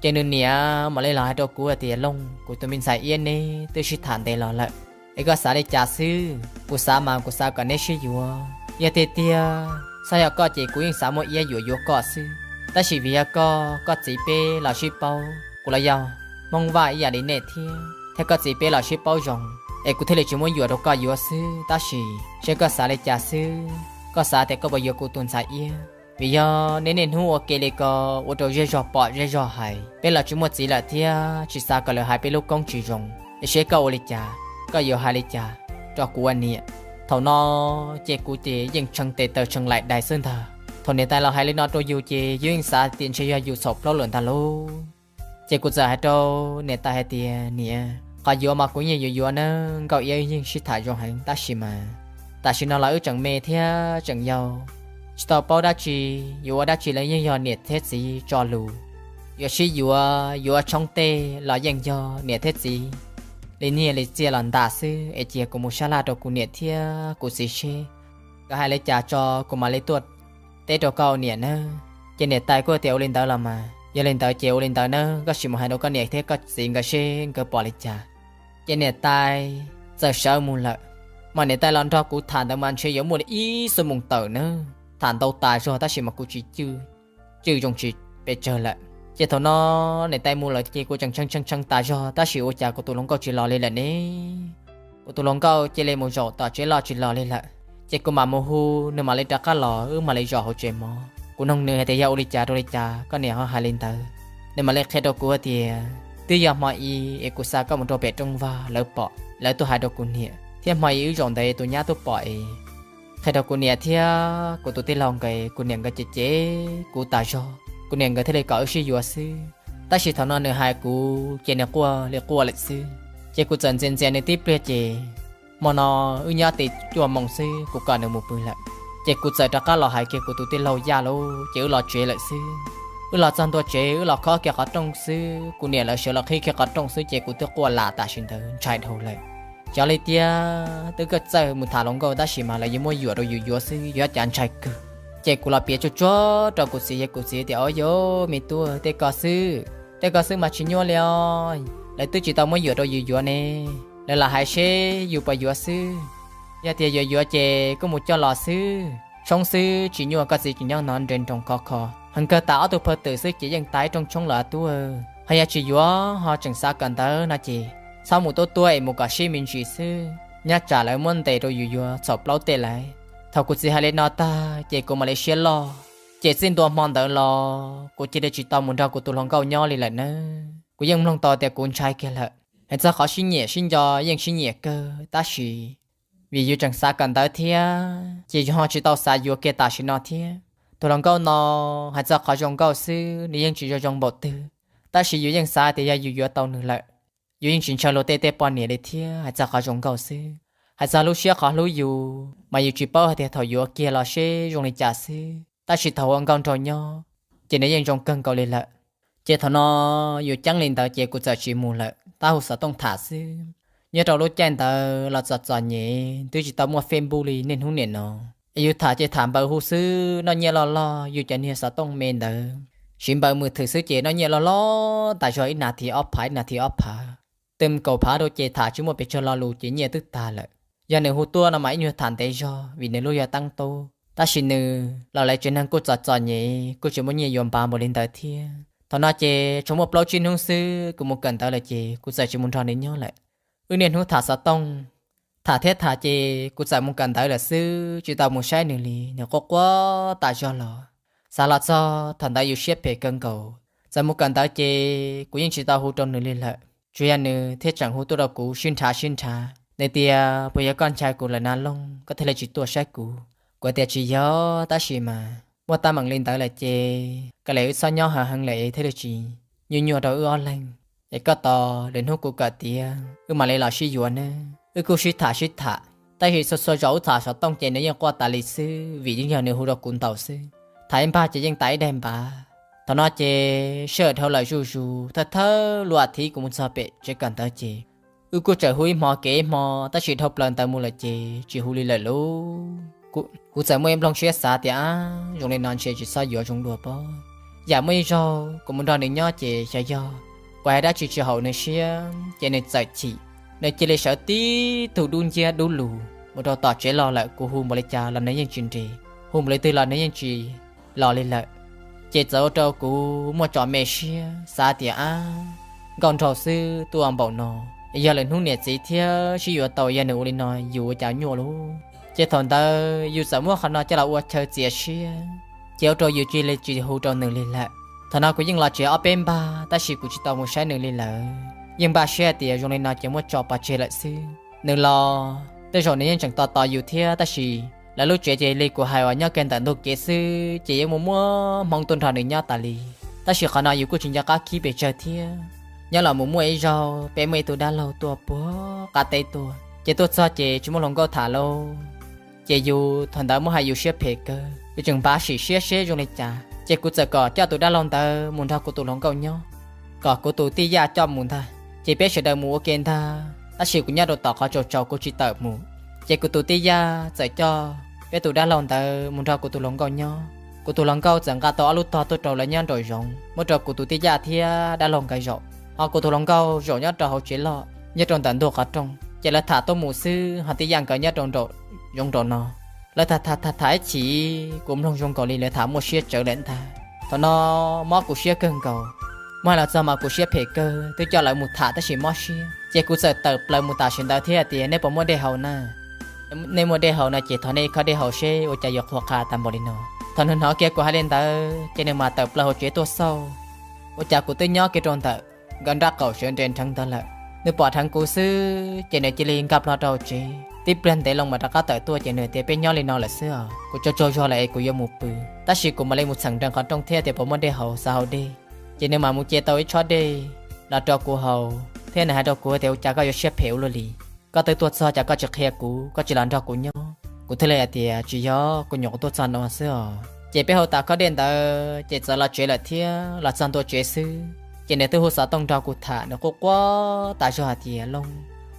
Ces nws niam mam li los hais rau kuv hais tias, Looj, kuv tus me ntxhais Iab neb twb sib tham ntev los lawm, es koj xav li cas xwb? Kuv xav mas kuv xav kom neb sib yuav. Yog tiag tiag xav yog koj ces kuv yeej xav muaj Iab yuav yuav koj xwb. Tab sis vim yog koj, koj txiv peb los sib paub, kuv los yog Hmoob Vaj ib yam li nej thiab, thiab koj txiv peb los sib paub zoo, es kuv thiaj li tsis muab yuam rau koj yuav xwb. Tab sis seb koj xav li cas xwb, koj xav tias koj puas yuav kuv tus ntxhais Iab? Vim yog nej niaj hnub ua ke li ko ua rau zej zog pom zej zog hais, peb los tsis muaj txiv lawm thiab tsis xav kom lawv hais peb lub koob tsis zoo. Es seb koj ua li cas, koj yuav hais li cas rau kuv ua niam? Thaum no ces kuv ces yeej tshee tes taw tshee laim dais xwb ntag. Thaum niam tais los hais li no rau yus ces yus yeej xav tias ntshe yog yus txhaum plaub lawm ntag lauj. Ces kuv txawm hais rau niam tais hais tias, Niam, qhov yuav mas kuv yeej yuav yuav nawb, Nkauj Iab yeej sib tham zoo heev tab sis mas tam sim no los wb tseem me thiab tseem yau, tsis tau paub dab tsi, yuav ua dab tsi los yeej yog niam thiab txiv tso lus. Yuav sib yuav, yuav ua tshoob tej los yeej yog niam thiab txiv li nyiaj li txiaj los ntas xwb, es cia kuv mus sab laj rau kuv niam thiab kuv txiv seb nkawd hais li cas tso kuv mam li tuaj teb rau koj niam nawb. Ces niam tais kuj tias, Ua li ntawd los mas, yog li ntawd ces ua li ntawd nawb, koj sim mus hais rau koj niam thiab koj txiv nkawd seb nkawd pom li cas. Ces niam tais txawm sawv mus lawm, mas niam tais los nrog kuv tham ntawd mas ntshe yuav muaj li ib xuab moos tawm nawb, tham ntau tas zog tab sis mas kuv tsis cwj, cwj zoo tsis pes tsawg lawm. Ces thaum no niam tais mus lawm ces kuv tseem tshee tshee tshee tas zog tab sis ua cas kuv tus hluas nkauj tsis los li lawm ne? Kuv tus hluas nkauj cia li mus zaum tom tsev loj tsis los li lawm. Ces kuv mam mus hu, nws mam li rov qab los wb mam li zaum hauv tsev mov. Kuv noog nws hais tias yog ua li cas rau li cas koj niam ho hais li ntawd. Nws mam li qhia rau kuv hais tias twb yog hmo i es kuv xa koj mus rau pem rooj vag lawv pom, lawv tuaj hais rau kuv niam thiab hmo i wb zaum ntawd tus nyab tuaj pom es qhia rau kuv niam thiab kuv tus tij laug nkawd, kuv niam nkawd cem cem kuv tas zog, kuv niam nkawd thiaj li kom wb sib yuav xwb. Tab sis thaum no nws hais kuv ces nws quaj li quaj lawm xwb. Ces kuv txawm ntxias ntxias nws tib pliag ces hmo no wb nyob tib cuaj moos xwb kuv kom nws mus pw lawm. Ces kuv txawm rov qab los hais kiag kuv tus tij laug Yaj lauj, ces wb los tsev lawm xwb. Wb los txog ntua tsev wb los khob kiag qhov rooj xwb, kuv niam lawv sawv los qhib kiag qhov rooj xwb ces kuv twb quaj lam tam sim ntawd ntshai dhau lawm. Xyov li tiag, twb kawg txawj mus tham hluas nkauj tab sis mas lawv yuav muab yuam rau yus yuav xwb, yuav cas ntshai kawg. Ces kuv los piav tsuag tsuag rau kuv txiv, kuv txiv tias, Au yov, me tub, tej ko xwb, tej ko xwb mas tsis nyuaj li os. Lawv twb tsis tau muab yuam rau yus yuav ne, lawv lam hais seb yus puas yuav xwb. Yog tias yuav yuav ces koj mus coj los xwb, tshoob xwb tsis nyuaj, koj txiv tseem nyob no nres nroos khov kho, heev kawg tas ob tug phaw twm xwb ces yeej tas ib rooj tshoob lawm tub. Ho yog tsis yuav ho tseem xav kawm ntawv no ces txhob mus tuab tuab es mus kom sib me ntsis xwb, nyob tsam lawv muab ntes rau yus yuav txhaum plaub tej lawm. Thaum kuv txiv hais li no tag ces kuv mam li siab loj. Ces txij ntua hmo ntawd los kuv cia li tsis tau mus nrog kuv tus hluas nkauj nyob li lawm nawb. Kuv yeej mloog tau tias kuv ntshai kiag lawm. Hais txog qhov sib nyiam sib nco yeej sib nyiam kawg tab sis vim yus tseem xav kawm ntawv thiab ces yus ho tsis tau xav yuav kiag tam sim no thiab. Tus hluas nkauj no hais txog qhov zoo nkauj xwb nws yeej tsis zoo zoo npaum twg, tab sis yus yeej xav tias yog yus yuav tau nws lawm, yus yeej tsis ntshaw luag tej tej poj niam li thiab hais txog qhov zoo nkauj xwb. Hais txog lub siab qhov hlub yus mas yus tsis paub hais tias thaum yuav kiag los seb zoo li cas xwb, tab sis thaum ua nkauj nraug nyob ces nws yeej zoo kawg nkaus li lawm. Ces thaum no yus ceeb li ntawd ces kuv txawm tsis mus lawm, tab hu xov tooj tham xwb. Nyob rau lub caij ntawd los txom txom nyem twb tsis tau muaj Facebook li niaj hnub nim no. Es yus tham ces tham npaws hu xwb, noj nyiaj loj loj, yus cov niag xov tooj me ntawd siv npaws mws thwm xwb ces noj nyiaj loj loj tas zog, ib nas this ob phav ib nas this ob phav, twb kaum phav rau ces tham tsis muaj pes tsawg lo lus ces nyiaj twb tag lawm. Yog nws hu tuaj no mas ib nyuag tham ntev zog vim nws lub yog teeb tub, tab sis nws los lawv tsev neeg kuj txom txom nyem kuj tsis muaj nyiaj yuav npav npaum li ntawd thiab. Thaum no ces tsuas muaj plaub tsib hnub xwb kuv mus kawm ntawv lawm ces kuv txawm tsis mus nrog nws nyob lawm. Wb niaj hnub tham xov tooj, tham thiab tham ces kuv txawm mus kawm ntawv lawm xwb, tsis tau mus saib nws li, nws quaj quaj tas zog los. Xav los txog thaum ntawd yus siab phem kawg nkaus, txawm mus kawm ntawv ces kuv yeej tsis tau hu rau nws li lawm. Tsuas yog nws thiaj tseem hu tuaj rau kuv sib nrhav sib nrhav, nws tias puas yog koj ntshai kuv lawm na Looj, koj thiaj li tsis tuaj saib kuv. Kuv tias tsis yog, tab sis mas muaj teeb meem li ntawd lawm ces koj li wb txhob nyob hav heev lawm es thiaj li tsis nyuaj nyuaj rau wb ob leeg. Es koj tos lwm hnub kuv kawm tiav wb mam li los sib yuav nawb. Wb kuj sib tham sib tham, tab sis txhua txhua zaus wb tham xov tooj ces nws yeej quaj tas li xwb vim yeej yog nws hu rau kuv ntaus xwb. Tham ib npag ces yeej tas ib daig npav. Thaum no ces sij hawm dhau lawm zuj zus, thawj thawj lub as thiv kuv mus txog pem tsev kawm ntawv ces wb kuj txawm hu ib hmo kev ib hmo, tab sis dhau plaws ntawd mus lawm ces tsis hu li lawm lauj. Kuv txawm muaj ib nplooj siab xav tias ab, zoo li no ntshe tsis txhob yuav zoo dua pob. Yam muaj ib zaug kuv mus nrog nws nyob ces xyov yog kuv hais dab tsi tsis haum nws siab ces nws txawm chim, nws cia li sawv tib tug dub nciab dub lug mus rau tom tsev los lawm, kuv hu npaum li cas los nws yeej tsis nres, hu npaum li twg los nws yeej tsis los li lawm. Ces txawm ua rau kuv muaj tso me siab xav tias ab, nkauj nraug xwb tuaj npaum no, yog lwm hnub niam txiv thiab sib yuav tau yog nws ua li no yus ua cas nyuaj lauj. Ces thaum ntawd yus txawm muab qhov no coj los ua chaw txias siab, ces ua rau yus cia li tsis hu rau nws li lawm. Thaum no kuv yeej los tsev ob peb npag tab sis kuv tsis tau mus saib nws li lawm, yeej npaj siab tias zoo li no ces muab tso pov tseg lawm xwb. Nws los tej zaum nws yeej tseem tos tos yus thiab, tab sis lawv lub tsev ces li kuv hais uas nyob kiag ntawm ntug kev xwb ces yeej muaj muaj hmoob tuaj nrog nws nyob tas li. Tab sis qhov no yus kuj tsis nco qab khib pes tsawg thiab. Nyob los mus muaj ib zaug peb muaj ib tug dab laug tuaj puag qab teb tuaj, ces tuaj txog ces tsis muaj hluas nkauj tham lauj. Ces yus thaum ntawd muab hais yus siab phem kawg, yus tseem npav sim siab seb zoo li cas, ces kuv txawm kom coj tus dab laug ntawd mus nrog kuv tus hluas nkauj nyob, kom kuv tus tij Yaj coj mus ntag, ces peb sawv daws mus ua ke ntag. Tab sis kuv nyob rau tom qhov tsaus tsaus kuv tsis tawm mus, ces kuv tus tij Yaj txawm coj peb tus dab laug ntawd mus nrog kuv tus hluas nkauj nyob. Kuv tus hluas nkauj txawm nqa tau ob lub tog tuaj rau lawv nyob nraum zoov muab rau kuv tus tij Yaj thiab dab laug nkawd zaum, ho kuv tus hluas nkauj zaum nyob rau hauv tsev loj nyob rau ntawm ntug qhov rooj. Ces lawv tham tuaj mus xwb ho tij Yaj nkawd nyob rau nraum zoov nraum no. Lawv tham tham tham tham ib chim kuv mloog zoo nkaus li lawv tham muaj siab tsawv lawm ntag. Thaum no mob kuv siab kawg nkaus. Muab hais los txog mas kuv siab phem kawg, twb coj lawv mus tham tab sis mob siab, ces kuv txawm tawm plaws mus tam sim ntawd thiab tias nej puas muaj dej haus na? Nej muaj dej haus no ces thov nej ib khob dej haus seb ua cas yuav qhuav qha tas npaum li no. Thaum nws hnov kiag kuv hais li ntawd ces nws mam tawm plaws hauv tsev tuaj xauj. Ua cas kuv twb nyob kiag rau ntawm nkawd nrab qaum sawv nres nrheev ntawd lawm. Nws pom dheev kuv xwb ces nws cia li nkag plho rau hauv tsev. Tib pliag ntev loo mam rov qab tawm tuaj ces nws tias peb nyob li no lawm xwb os, kuv tsaug tsaug zog lawm es kuv yuav mus pw. Tab sis kuv mam li mus txheem nrees qhov rooj thiab tias puas muaj dej haus, xav haus dej. Ces nws mam mus ce tau ib tshob dej los rau kuv haus thiab nws hais rau kuv tias ua cas koj yuav siab phem ua luaj li, koj twb tuaj txog cas koj tsis qhia kuv, koj tsis los nrog kuv nyob, kuv thiaj li hais tias tsis yog, kuv nyuam qhuav tuaj txog no xwb os. Ces peb haus tas khob dej ntawd ces txawm los tsev lawm thiab. Los txog ntua tsev xwb ces nws twb hu xov tooj nrog kuv tham, nws quaj quaj tas zog hais tias Looj,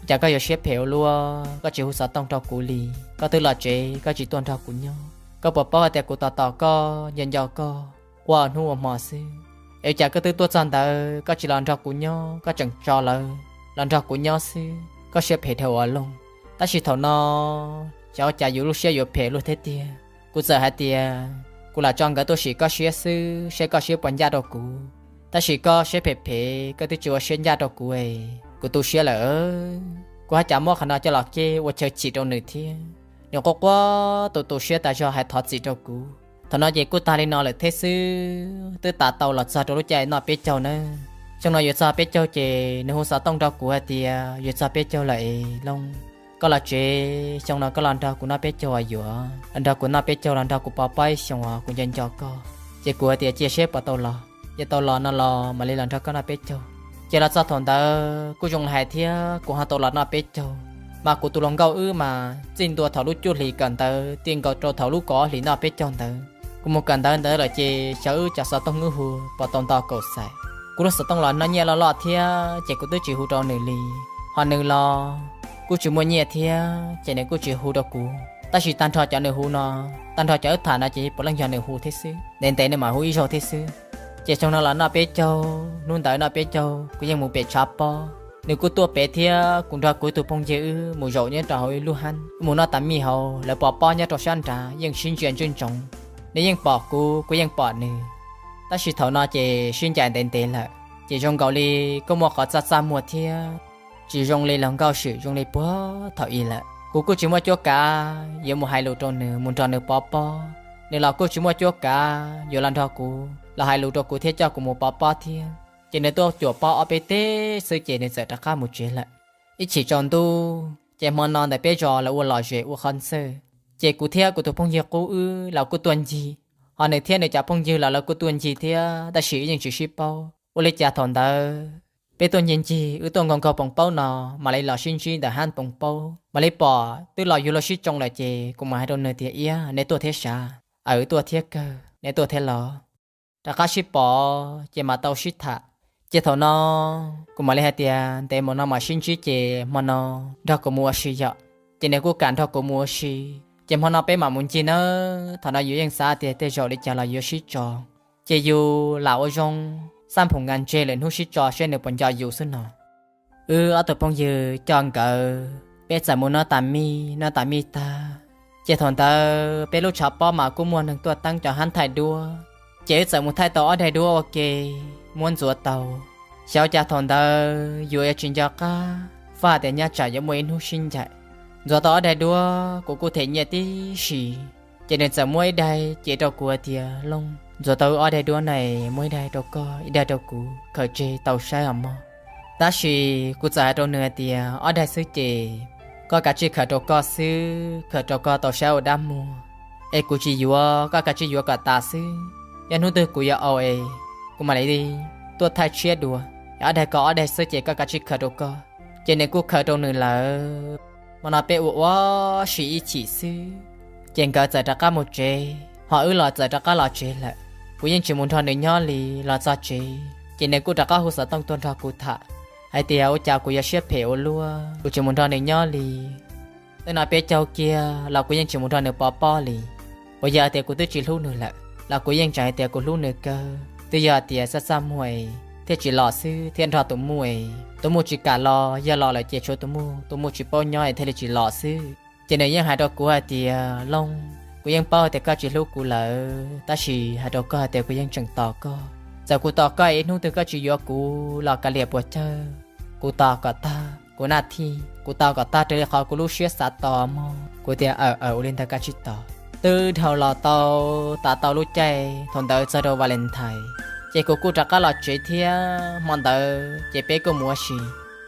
cas koj yuav siab phem ua luaj, koj tsis hu xov tooj rau kuv li, koj twb los tsev koj tsis tuaj nrog kuv nyob, koj puas paub hais tias kuv tos tos koj nco nco koj ua hnub ua hmo xwb, es cas koj twb tuaj txog ntawd koj tsis los nrog kuv nyob, koj tseem tso lawv los nrog kuv nyob xwb, koj siab phem dhau ua Looj. Tab sis thaum no xyov ua cas yus lub siab yuav phem luaj thiab tiag. Kuv txawm hais tias kuv lam tso nkawd tuaj sim koj siab xwb, seb koj siab puas ncaj rau kuv, tab sis koj siab phem phem, koj twb tsis ua siab ncaj rau kuv es kuv tu siab lawm. Kuv haj cas muab qhov no coj los keb ua chaw chim rau nws thiab. Nws quaj quaj tu tu siab tas zog hais thov txim rau kuv. Thaum no ces kuj tag li no lawm thiab xwb, twb tas tau los txog rau lub caij noj peb caug nawb. Xyoo no yuav txog peb caug ces nws hu xov tooj rau kuv hais tias yuav txog peb caug lawm es Looj, koj los tsev, xyoo no koj los nrog kuv noj peb caug uas yuav los nrog kuv noj peb caug, los nrog kuv pov pob ib xyoos uas kuv nco nco koj. Ces kuv hais tias cia seb puas tau los, yog tau los no los mam li los nrog koj noj peb caug. Ces los txog thaum ntawd kuj zoo li hais thiab kuv ho tau los noj peb caug, mas kuv tus hluas nkauj wb mas txij ntua thaum lub cuaj hlis kawm ntawv ti nkaus rau thaum lub kaum ob hlis noj peb caug ntawd. Kuv mus kawm ntawv ntawd lawm ces xyov wb cov xov tooj wb hu puas tau nto kaum xais. Kuv lub xov tooj los noj nyiaj loj loj thiab ces kuv twb tsis hu rau nws li. Ho nws los kuj tsis muaj nyiaj thiab ces nws kuj tsis hu rau kuv. Tab sis tag nrho cov nws hu no, tag nrho cov wb tham no ces puav leej yog nws hu thiab xwb, ntev ntev nws mam hu ib zaug thiab xwb. Ces xyoo no los noj peb caug, hnub ntawd noj peb caug kuv yeej mus pem tshav pob. Nws kuj tuaj pem thiab kuv nrog kuv ib tug phooj ywg wb mus zaum nyob rau hauv ib lub hab, wb mus noj tas mij hauv, lawv pov pob nyob rau sab nrad yeej sib ntsia ntswj ntsoov. Nws yeej pom kuv, kuv yeej pom nws. Tab sis thaum no ces sib ncaim ntev ntev lawm, ces zoo nkaus li kuj muaj qhov txaj txaj muag thiab tsis zoo li luag nkauj swm zoo li puag thaum i lawm. Kuv kuj tsis muaj cuab kav yuav mus hais lus rau nws mus nrog nws pov pob, nws los kuj tsis muaj cuab kav yuav los nrog kuv los hais lus rau kuv thiab coj kuv mus pov pob thiab. Ces nws tuaj cuam pob ob peb teg xwb ces nws txawm rov qab mus tsev lawm. Ib chim tsaus ntuj ces hmo no ntawm peb zos lawv ua lom zem ua qhov ntxawg, ces kuv thiab kuv tus phooj ywg qub wb los kuj tuaj ncig, ho nws thiab nws cov phooj ywg los lawv kuj tuaj ncig thiab tab sis wb yeej tsis sib paub. Ua li cas thaum ntawd peb tuaj ncig ncig wb tuaj nkaug nkaug poos paub no, mam li los sib ntsib ntawm hab poos paub, mam li pom twb los yuav luag sib tsoo lawm ces kuv mam hais rau nws tias, Iab, neb tuaj thiab sav? Aw, wb tuaj thiab kawg, neb tuaj thiab los? Rov qab sib pom ces mam tau sib tham. Ces thaum no kuv mam li hais tias, Ntev mus no mam sib ntsib ces hmo no nrog kuv mus ua si yom. Ces nws kuj kam nrog kuv mus ua si, ces hmo no peb mam mus ncig nawb. Thaum no yus yeej xav tias tej zaum li cas los yuav sib tso, ces yus lam ua zoo xaj phoom nkas ntseg lwm hnub sib tso seb nws puas nco yus xwb no. Wb ob tug phooj ywg coj nkawd, peb txawm mus noj tas mij, noj tas mij tag, ces thaum ntawd peb lub tshav pob mas kuj muaj neeg tuaj teeb cov hab thaij duab, ces wb txawm mus thaij tau ob daig duab ua ke, muab ntxuav tau. Xyov ua cas thaum ntawd yus yuav tsis nco qab, faj hais tias nyob tsam yuav muaj ib hnub sib ncaim. Ntxuav tau ob daig duab kuv kuj them nyiaj tib si, ces nws txawm muab ib daig cev rau kuv hais tias, Looj, ntxuav tau wb ob daig duab na, muab ib daig rau koj, ib daig rau kuv khaws tseg tau saib os mog. Tab sis kuv txawm hais rau nws hais tias, Ob daig xwb ces koj kav tsij khaws rau koj xwb, khaws rau koj tau saib ua dab muag, es kuv tsis yuav, koj kav tsij yuav kom tas xwb. Yog hnub twg kuv yuav au es kuv mam li tuaj thaij tshiab dua, es ob daig ko ob daig xwb ces koj kav tsij khaws rau koj. Ces nws kuj khaws rau nws lawm. Hmo no peb ua ua si ib chim xwb, ces nkawd txawm rov qab mus tsev, ho wb los txawm rov qab los tsev lawm. Kuv yeej tsis mus nrog nws nyob li. Los txog tsev ces nws kuj rov qab hu xov tooj tuaj nrog kuv tham hais tias, Ua cas kuv yuav siab phem ua luaj, kuv tsis mus nrog nws nyob li. Twb noj peb caug kiag los kuv yeej tsis mus nrog nws pov pob li. Puas yog tias kuv twb tsis hlub nws lawm, los kuv yeej tseem hais tias kuv hlub nws kawg? Twb yog tias txaj txaj muag es thiaj tsis los xwb, thiaj nrog tus muj es tus muj tsis kam los, yog los lawm ces tshuav tus muj, tus muj tsis paub nyob es thiaj li tsis los xwb. Ces nws yeej hais rau kuv hais tias, Looj, kuv yeej paub tias koj tsis hlub kuv lawm, tab sis hais rau koj hais tias kuv yeej tseem tos koj. Txawm kuv tos koj ib hnub twg koj tsis yuav kuv los kav liam puas cawg, kuv tos kom tag kuv naj thij, kuv tos kom tag raws li qhov kuv lub siab xav tos mog. Kuv tias, Aw, aw, ua li ntawd kav tsij tos. Twb dhau los tau, tas tau lub caij, thaum ntawd txog rau Valentine, ces kuv kuj rov qab los tsev thiab. Hmo ntawd ces peb kuj mus ua si.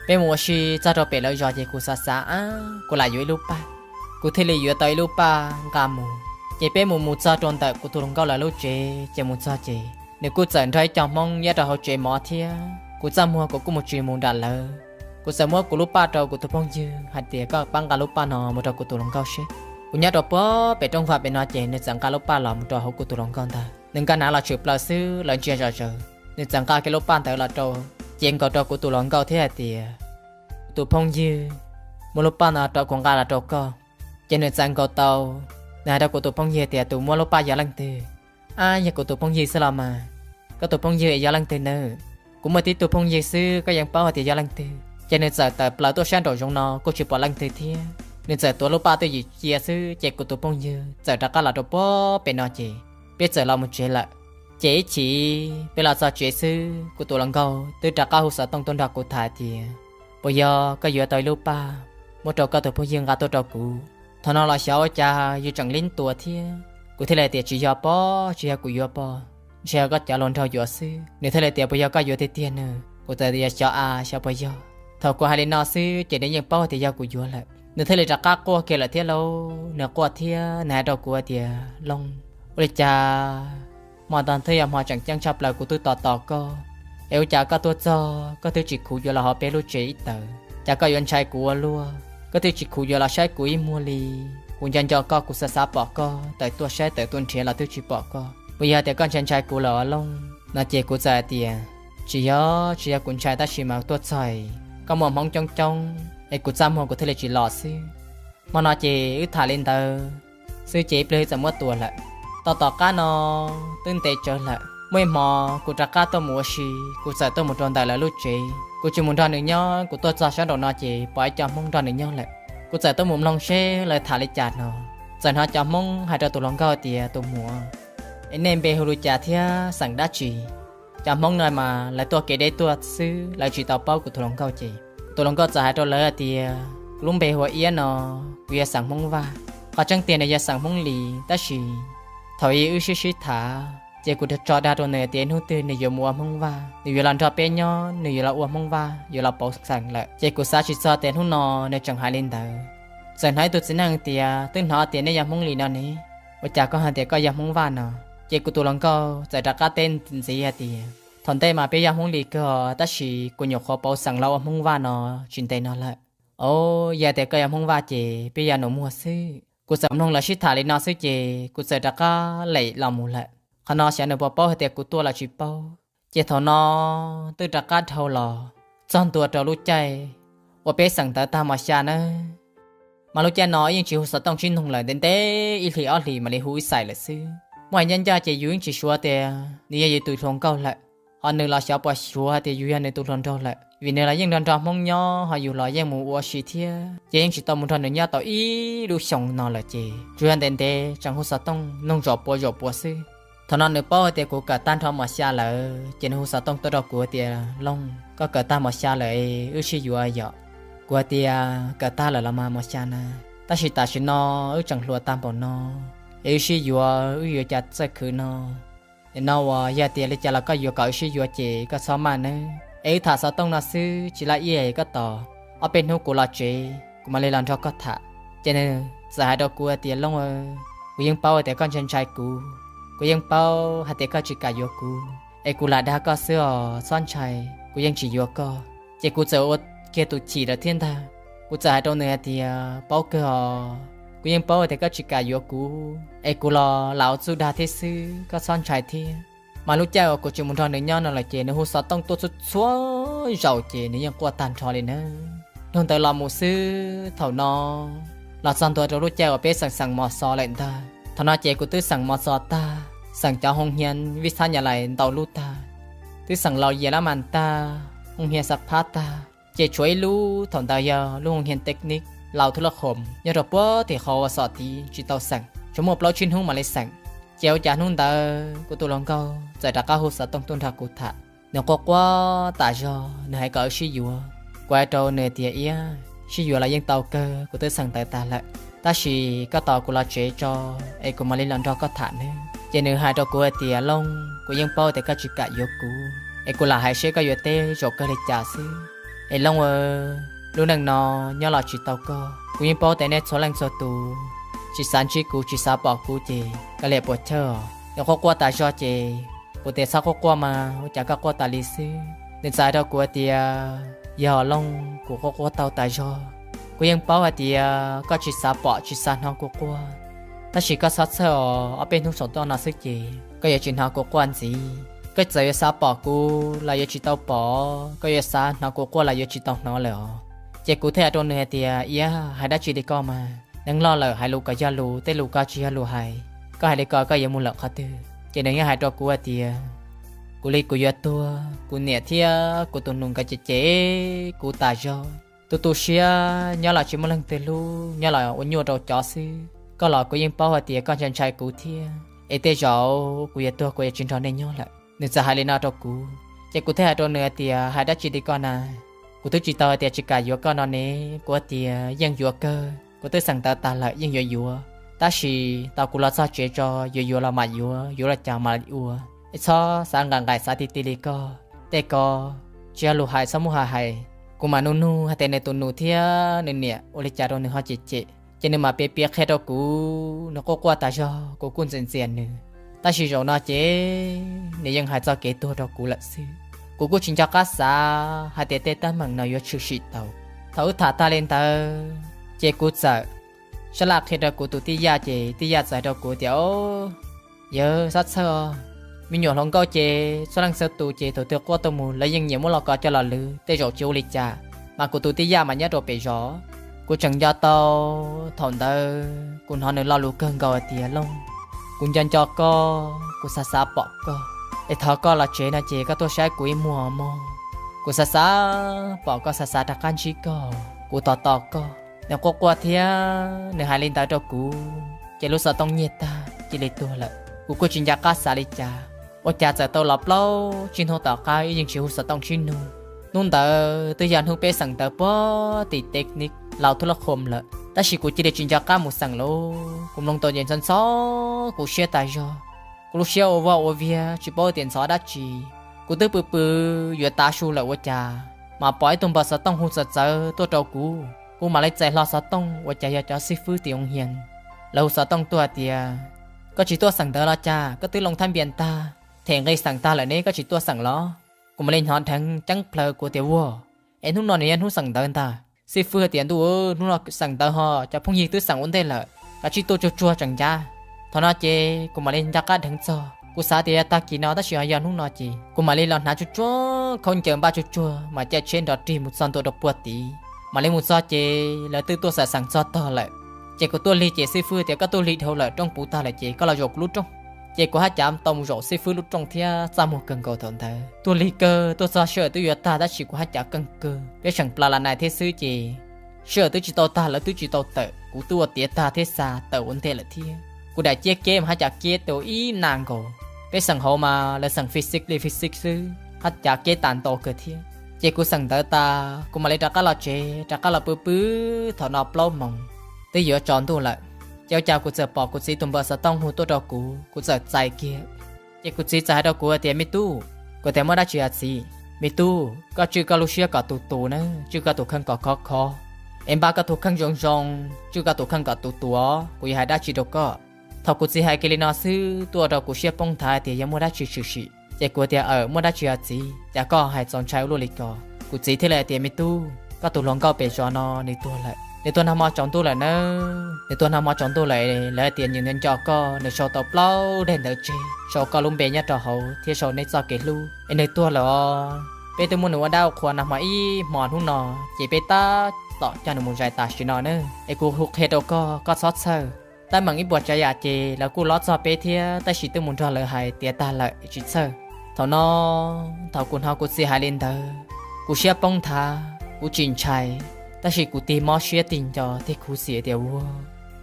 Peb mus ua si txog rau pem lawv zos ces kuv xav xav, Ab, kuv lam yuav ib lub paj. Kuv thiaj li yuav tau ib lub paj nqa mus. Ces peb mus mus txog rau ntawm kuv tus hluas nkauj lawv lub tsev, ces mus txog ces nws kuj txawm nrog ib co Hmoob nyob rau hauv tsev mov thiab. Kuv txaj muag kuv kuj mus tsis mus nram lawv. Kuv txawm muab kuv lub paj rau kuv tus phooj ywg hais tias, Koj pab nqa lub paj no mus rau kuv tus hluas nkauj seb. Kuv nyob rau puag pem rooj vag pem no ces nws txawm nqa lub paj los mus rau hauv kuv tus hluas nkauj ntag. Nws nkag nav los tshwm plaws xwb lawv ntsia zom zaws. Nws txawm nqa kiag lub paj ntawd los rau, ces nkaus rau kuv tus hluas nkauj thiab hais tias, Kuv tus phooj ywg muab lub paj no rau kuv nqa los rau koj. Ces nws txawm nkaus tau, nws hais rau kuv tus phooj ywg tias, Tus muab lub paj yog leej twg? Ab, yog kuv tus phooj ywg xwb los mas. Koj tus phooj ywg es yog leej twg nawb? Kuv muaj tib tug phooj ywg xwb, koj yeej paub hais tias yog leej twg. Ces nws txawm tawm plaws tuaj sab nraum zoov no kuj tsis pom leej twg thiab. Nws txawm tuav lub paj twj ywm cia xwb ces kuv tus phooj ywg txawm rov qab los rau puag pem no ces peb txawm los mus tsev lawm. Ces ib chim peb los txog tsev xwb kuv tus hluas nkauj twb rov qab hu xov tooj tuaj nrog kuv tham tias, Puas yog koj yuav tau ib lub paj muab rau koj tus phooj ywg nqa tuaj rau kuv? Thaum no los xyov ua cas yus tseem lib ntua thiab, kuv thiaj li tias, Tsis yog pob, tsis yog kuv yuav pob, ntshe yog koj cov hluas nraug yuav xwb. Nws thiaj li tias, Puas yog koj yuav tiag tiag nawb? Kuv txawm tias, Xyov a, xyov puas yog. Thaum kuv hais li no xwb ces nws yeej paub tias yog kuv yuav lawm. Nws thiaj li rov qab quaj kiag lawm thiab lauj. Nws quaj thiab nws hais rau kuv hais tias, Looj, ua li cas hmo no twb yog hmo tseem ceeb tshaj plaws kuv twb tos tos koj, Es ua cas koj tuaj txog koj twb tsis khuv yuav los hauv peb lub tsev ib tawm? Cas koj yuav ntshai kuv ua luaj, koj twb tsis khuv yuav los saib kuv ib muag li? Kuv nco nco koj, kuv xav xav pom koj tawm tuaj saib tawm tuaj nrhiav los twb tsis pom koj. Puas yog tias koj ntshai ntshai kuv lawm os Looj? No ces kuv txawm hais tias, tsis yog, tsis yog kuv ntshai tab sis mas tuaj txog koj muaj hmoob coob coob es kuv txaj muag kuv thiaj li tsis los xwb. Hmo no ces wb tham li ntawd xwb ces ib pliag wb txawm muab tua lawm. Tau tom qab no twb ntev tsawv lawm, muaj ib hmo kuv rov qab tuaj mus ua si, kuv txawm tuaj mus rau ntawm lawv lub tsev. Kuv tsis mus nrog nws nyob, kuv tuaj txog sab nraum no ces pom ib co hmoob nrog nws nyob lawm. Kuv txawm tuaj mus mloog seb lawv tham li cas no, txawm hnov cov hmoob hais rau tus hluas nkauj tias, tus muam, es nej npe hu li cas thiab xeem dab tsi? Cov hmoob no mas lawv tuaj kev deb tuaj xwb, lawv tsis tau paub kuv tus hluas nkauj ces tus hluas nkauj txawm hais rau lawv hais tias, kuv lub npe hu ua Iab no, kuv yog xeem Hmoob Vaj. Qhov tseeb tiag nws yog xeem Hmoob Lis tab sis thaum ub wb sib sib tham ces kuv tso dag rau nws tias hnub twg nws yuav mus ua Hmoob Vaj, nws yuav los nrog peb nyob, nws yuav los ua Hmoob Vaj, yuav los pauv xeem lawm. Ces kuv xav tsis txog tias hnub no nws tseem hais li ntawd. Txawm hnov ib tug txiv neej tias, twb hnov tias nej yog Hmoob Lis no ne, ua cas koj hais tias koj yog Hmoob Vaj no? Ces kuv tus hluas nkauj txawm rov qab teb ntxiv hais tias, thaum ntej mas peb yog Hmoob Lis kawg os, tab sis kuv nyuam qhuav pauv xeem los ua Hmoob Vaj no tsis ntev no lawm. Os, yog tias koj yog Hmoob Vaj ces peb yog nus muag xwb. Kuv txawm mloog lawv sib tham li no xwb ces kuv txawm rov qab lem los mus lawm. Qhov no xyov nws puas paub hais tias kuv tuaj los tsis paub. Ces thaum no twb rov qab dhau los txog ntua rau lub caij uas peb xeem ntawv tag mos xya nawb. Mas lub caij no yeej tsis hu xov tooj sib nug lawm, ntev ntev ib hlis ob hlis mam li hu ib xais lawm xwb. Muaj hais ncaj ncaj ces yus yeej tsis suav tias nws yog yus tus hluas nkauj lawm, ho nws los xyov puas suav tias yus yog nws tus hluas nraug lawm, vim nws los yeej nrog nrog Hmoob nyob, ho yus los yeej mus ua si thiab, ces yeej tsis tau mus nrog nws nyob tau ib lub xyoo no lawm ces tsuas yog ntev ntev tseem hu xov tooj nug zaum puas zaum puas xwb. Thaum no nws paub hais tias kuv kawm tag nrho mos xya lawm ces nws hu xov tooj tuaj rau kuv tias, Looj, koj kawm tag mos xya lawm es wb sib yuav yom? Kuv hais tias, kawm tag lawm los mas mos xya na, tab sis tam sim no wb tseem hluas tag npaum no es wb sib yuav wb yuav cas txawj khwv no. Nim no uas yog tias li cas los koj yuav kom wb sib yuav ces koj txhob maj nawb, es wb tham xov tooj no xwb tsis laj iab, koj tos ob peb hnub kuv los tsev kuv mam li los nrog koj tham. Ces nws txawm hais rau kuv hais tias, Looj, kuv yeej paub hais tias koj ntshai ntshai kuv, kuv yeej paub hais tias koj tsis kam yuav kuv, es kuv lam dag koj xwb os, txhob ntshai, kuv yeej tsis yuav koj. Ces kuv txawm ua kiag tus chim lawm thiab ntag. Kuv txawm hais rau nws hais tias, paub kawg os, kuv yeej paub tias koj tsis kam yuav kuv, es kuv los lam ua txuj dag thiab xwb, koj txhob ntshai thiab. Mas lub caij uas kuv tsis mus nrog nws nyob no lawm ces nws hu xov tooj tuaj txhua txhua zaus ces nws yeej quaj tag nrho li nawb. Dhau ntawd los mus xwb, thaum no los txog ntua rau lub caij uas peb xeem xeem mos xov lawm ntag. Thaum no ces kuv twb xeem mos xov tag, xeem cov hoo hia vij xab nyas lais ntau lub tag, twb xeem laus yias lab mas tag, hoo hia xa phab tag, ces tshuav ib lub, thaum ntawd yog lub hoo hia technic laus thub laj khoom nyob rau puag tim qhov uas xom tid tsis tau xeem, tsuas muaj plaub tsib hnub mam li xeem. Ces ua cas hnub ntawd kuv tus hluas nkauj txawm rov qab hu xov tooj tuaj nrog kuv tham. Nws quaj quaj tas zog, nws hais kom wb sib yuav. Kuv hais rau nws tias, Iab, sib yuav los yeej tau kawg, kuv twb xeem ntawv tas lawm, tab sis koj tos kuv los tsev tso es kuv mam li los nrog koj tham nawb. Ces nws hais rau kuv hais tias, Looj, kuv yeej paub tias koj tsis kam yuav kuv, es kuv lam hais seb koj yuav teb zaum kawg li cas xwb. Es Looj, lub neej no nyob los tsis tau koj, kuv yeej paub tias nej txhua leej txhua tus tsis xav ntsib kuv tsis xav pom kuv ces koj liam puas chawj os. Nws quaj quaj tas zog ces kuv tias, Txhob quaj quaj mas, ua cas koj quaj tas li xwb? Nws txawm hais rau kuv tias, Yog Looj, kuv quaj quaj tau tas zog, kuv yeej paub hais tias koj tsis xav pom tsis xav hnov kuv quaj, tab sis koj txhob txhawj os, ob peb hnub saum toj no xwb ces koj yuav tsis hnov kuv quaj ntxiv. Koj txawm yuav xav pom kuv los yuav tsis tau pom, koj yuav xav hnov kuv quaj los yuav tsis tau hnov lawm os. Ces kuv thiaj hais rau nws hais tias, Iab, hais dab tsi li koj mas? Neeg loj lawm hais lus kom yog lus, tej lus ko tsis yog lus hais. Koj hais li ko koj yuav mus lawm qhov twg? Ces nws yeej hais rau kuv hais tias, Kuv li kuv yuav tuag, kuv niam thiab kuv tus nus nkawd cem cem kuv tas zog. Tu tu siab, nyob los tsis muaj leej twg hlub, nyob los ua nyuaj rau cov xwb. Koj los kuv yeej paub hais tias koj ntshai ntshai kuv thiab, es tej zaum kuv yuav tuag kuv yuav tsis nrog nej nyob lawm. Nws txawm hais li no rau kuv, ces kuv thiaj hais rau nws hais tias, Hais dab tsi li koj na? Kuv twb tsis tau hais tias tsis kam yuav koj no ne, kuv hais tias yeej yuav kawg, kuv twb xeem ntawv tas lawm yeej yuav yuav, tab sis tos kuv los txog tsev tso, yuav yuav los mam yuav, yuav los cas mam li ua. Es txhob xav nqaim nqaim xav ti ti li koj, tej ko tsis yog lus hais txhob muab hais hais. Kuv mam nug nug hais tias nws tus nus thiab nws niam ua li cas rau nws ho cem cem. Ces nws mam piav piav qhia rau kuv, nws quaj quaj tas zog kuv kuj ntxias ntxias nws. Tab sis zaum no ces nws yeej hais txoj kev tuag rau kuv lawm xwb. Kuv kuj tsis nco qab xav hais tias tej teeb meem no yuav tshwm sim tau. Thaum wb tham tag li ntawd ces kuv txawm sab laj qhia rau kuv tus tij Yaj, ces tij Yaj txawm hais rau kuv tias, o, yawg Xab Txhawj, me nyuam hluas nkauj ces txhua leej txhua tus ces thaum twg quaj tuaj mus lawv yeej nyiam muab los kov coj los lwv, tej zaum tsis ua li cas. Mas kuv tus tij Yaj mas nyob rau pem zos. Kuv tseem nco tau thaum ntawd kuv hnov nws lo lus kawg nkaus hais tias, Looj, kuv nco nco koj, kuv xav xav pom koj, es thov koj los tsev no ces koj tuaj saib kuv ib muag mog. Kuv xav xav pom koj, xav xav rov qab ntsib koj, kuv tos tos koj. Nws quaj quaj thiab nws hais li ntawd rau kuv ces lub xov tooj nyiag tag cia li tuag lawm. Kuv kuj tsis nco qab xav li cas, ua cas txawm tau los plaub tsib hnub tom qab wb yeej tsis hu xov tooj sib nug. Hnub ntawd twb yog hnub peb xeem ntawv puag tim technical laus thub laj khom lawm, tab sis kuv cia li tsis nco qab mus xeem lawm. Kuv mloog tau ces ntxhov ntxhov kuv siab tas zog. Kuv lub siab ua vaj ua viag tsis paub tias ntxhov dab tsi. Kuv twb pw pw yuav tav su lawm ua cas mas pom ib tug npawb xov tooj hu txawv txawv tuaj rau kuv. Kuv mam li txais hlo xov tooj ua cas yog cov xib fwb tim hoo hias. Lawv hu xov tooj tuaj hais tias, Koj tsis tuaj xeem ntawv los cas? Koj twb loo thab npias tag, them nqi xeem tag lawm ne, koj tsis tuaj xeem los? Kuv mam li hnov dheev ceeb plhaws, kuv tias, Ua, es hnub no nws yog hnub xeem ntawv ntag. Xib fwb hais tias, Ntuj, hnub no xeem ntawv ho, cov phooj ywg twb xeem ua ntej lawm, kav tsij tuaj tsuag tsuag tseem ncaj. Thaum no ces kuv mam li nco qab dheev txog, kuv xav tias yog tag kis no tab sis ho yog hnub no ces kuv mam li los hnav tsuag tsuag khaub ncaws npaj tsuag tsuag mas caij tsheb nrov rig mus txog ntua rau puag tid. Mam li mus txog ces lawv twb tuaj xam xeem txog tog lawm. Ces kuv tuaj lig ces xib fwb tias, Koj tuaj lig dhau lawm, rooj puv tag lawm ces koj los zaum kuv lub rooj. Ces kuv haj cav tau mus zaum xib fwb lub rooj thiab txaj muag kawg nkaus thaum ntawd. Tuaj lig kawg, tuaj txog sij hawm twb yuav tag tab sis kuv haj cav keej kawg, peb seem plas las nais thiab xwb ces sij hawm twb tsis tau tag, lawv twb tsis tau tawm, kuv twb ua tiav tag thiab xa tawm ua ntej lawm thiab. Kuv daim ciab keb mas haj cav keb tau ib nag nkaus. Peb xeem hauv mas lawv xeem physics li physics xwb, haj cav keb tas ntau kawg thiab. Ces kuv xeem ntawv tas kuv mam li rov qab los tsev, rov qab los pw pw, thaum no plaub moos twb yuav tsaus ntuj lawm. Ces ua cas kuv txawm pom kuv txiv tus npawb xov tooj hu tuaj rau kuv, kuv txawm txais kiag. Ces kuv txiv txawm hais rau kuv tias, Me tub. Kuv tias, Muaj dab tsi os txiv? Me tub, koj tswj koj lub siab kom tus tus na, tswj koj tus kheej kom khov khov, es npaj koj tus kheej zoo zoo, tswj koj tus kheej kom tus tus os, kuv yuav hais dab tsi rau koj. Thaum kuv txiv hais kiag li no xwb tuaj ua rau kuv siab poob nthav tias yog muaj dab tsi tshwm sim. Ces kuv tias, Aws, muaj dab tsi os txiv, cas koj hais txaus ntshai ua luaj li ko? Kuv txiv thiaj li hais tias, Me tub, koj tus hluas nkauj pem zos no nws tuag lawm. Nws tuag nag hmo tsaus ntuj lawm na. Nws tuag nag hmo tsaus ntuj lawm, lawv hais tias nws nco nco koj, nws sau tau plaub daim ntawv tseg, sau koj lub npe nyob rau hauv thiab sau neb txoj kev hlub, es nws tuag lawm os. Peb twb muab nws ua dab ua qhua nag hmo ib hmo hnub no, ces peb tab tom coj nws mus zais tam sim no na. Es kuv hu qhia rau koj, koj txhob txhawj. Teeb meem ib puas tsav yam ces lawv kuj lob txog peb thiab, tab sis twb mus nrog lawv hais tiav tag lawm, tsis txhawj. Thaum no, thaum kuv hnov kuv txiv hais li ntawd, kuv siab poob nthav, kuv tsis ntshai, tab sis kuv tig mob siab tig nco tig khuv xim tias, Ua,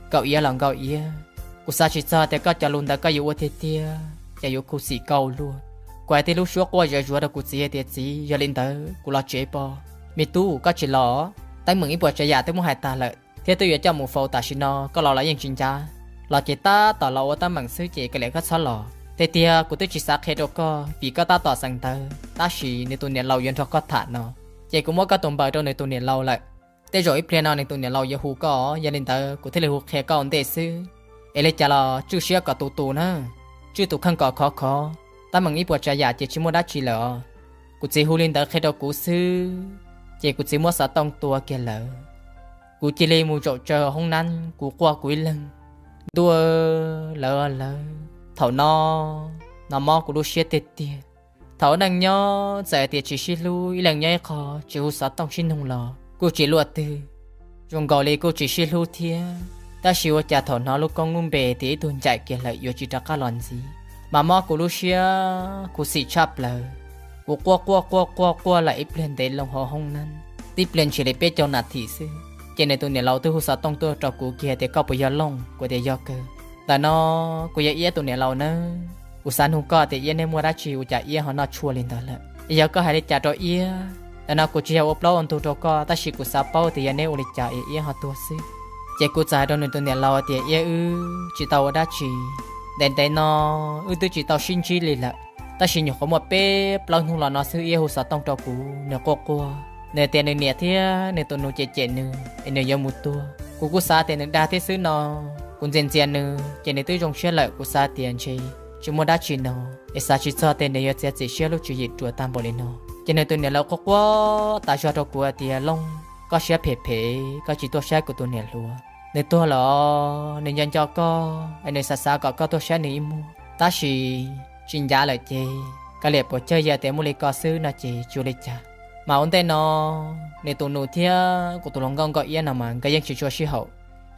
Nkauj Iab los Nkauj Iab, kuv xav tsis txog tias koj cov lus ntawd koj yuav ua tiag tiag, ces yuav khuv xim koj ua luaj. Kuv hais tej lub suab quaj zuav zuav rau kuv txiv hais tias, Txiv, yog li ntawd kuv los tsev pob. Me tub, koj tsis los, teeb meem ib puas tsav yam twb muab hais tag lawm thiab twb yuav coj mus faus tam sim no, koj los los yeej tsis ncaj. Los ces tab tom los ua teeb meem xwb ces kav liam koj txhob los. Tiag tiag kuv twb tsis xav qhia rau koj vim koj tab tom xeem ntawv, tab sis nws tus niam laus yuav nrog koj tham no, ces kuv muab koj tus npawb rau nws tus niam laus lawm. Tej zaum ib pliag no nws tus niam laus yuav hu koj, yog li ntawd kuv thiaj li hu qhia koj ua ntej xwb. Es li cas los tswj siab kom tus tus na, tswj tus kheej kom khov khov, teeb meem ib puas tsav yam ces tsis muaj dab tsi lawm os. Kuv txiv hu li ntawd qhia rau kuv xwb, ces kuv txiv muab xov tooj tua kiag lawm. Kuv cia li mus zaum tsawv hauv hoob nab, kuv quaj kuv ib leeg. Ntuj, lawv lawv, thaum no, no mob kuv lub siab tiag tiag. Thaum ua neej nyob txawm hais tias tsis sib hlub, ib leeg nyob ib qho tsis hu xov tooj sib nug los kuj tsis luaj twg, zoo nkaus li kuj tsis sib hlub thiab. Tab sis ua cas thaum hnov lub koob lub npe tias ib tug ncaim kiag lawm yuav tsis rov qab los ntxiv, mas mob kuv lub siab khuv xim tshaj plaws. Kuv quaj quaj quaj quaj quaj lawm ib pliag ntev loo hauv hoob nab, tib pliag ntshe li peb caug nas this xwb, ces nws tus niam laus twb hu xov tooj tuaj rau kuv kiag tias, Koj puas yog Looj? Kuv tias, Yog kawg. Ntawm no kuv yog Iab tus niam laus nawb. Kuv xav nug koj tias Iab, neb muaj dab tsi ua cas Iab ho noj tshuaj li ntawd lawm? Es yog koj hais li cas rau Iab? Ntawm no kuv tsis yog ua plaub ua ntug rau koj, tab sis kuv xav paub tias yog neb ua li cas es Iab ho tuag xwb. Ces kuv txawm hais rau nws tus niam laus tias, Iab wb tsis tau ua dab tsi, ntev ntev no wb twb tsis tau sib ntsib li lawm. Tab sis nyuam qhuav muaj peb plaub hnub los no xwb Iab hu xov tooj rau kuv, nws quaj quaj, nws tias nws niam thiab nws tus nus cem cem nws es nws yuav mus tuag. Kuv kuj xav tias nws dag thiab xwb no, kuv ntxias ntxias nws ces nws twb zoo siab lawm, kuv xav tias ntshe tsis muaj dab tsi no, es xav tsis txog tias nws yuav txiav txim siab lub tswv yim ruam tag npaum li no. Ces nws tus niam lawv quaj quaj tas zog rau kuv hais tias, Looj, koj siab phem phem, koj tsis tuaj saib kuv tus niam hluas. Nws tuag lawm, nws nco nco koj, es nws xav xav kom koj tuaj saib nws ib muag. Tab sis tsis ncav lawm ces kav liam puas cawg, yog tias muaj li ko xwb no ces tsis ua li cas. Mas ua ntej no, nws tus nus thiab kuv tus hluas nkauj Nkauj Iab no mas nkawd yeej tsis tshua sib haum,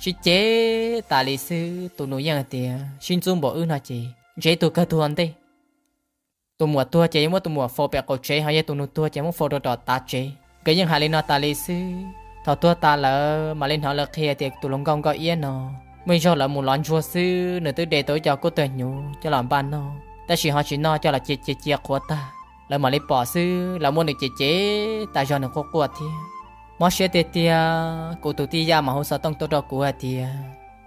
sib ceg tas li xwb. Tus nus yeej hais tias, Sib ntxub npaum wb no ces ntshe ib tug kawg tuag ua ntej. Tus muam tuag ces yuav muab tus muam faus pem qaum tsev, ho yog tus nus tuag ces muab faus rau tom tav tsev. Nkawd yeej hais li no tas li xwb. Thaum tuag tas lawm mam li hnov lawv qhia tias tus hluas nkauj Nkauj Iab no, muaj ib zaug lawv mus lov ntsuag xwb, nws twb de tau ib co kub tawg hnyuv coj los npaj noj, tab sis ho tsis noj, coj los cia cia cia qhuav tag. Lawv mam li pom xwb, lawv muab nws cem cem tas zog, nws quaj quaj thiab. Mob siab tiag tiag, kuv tus tij Yaj mas hu xov tooj tuaj rau kuv hais tias,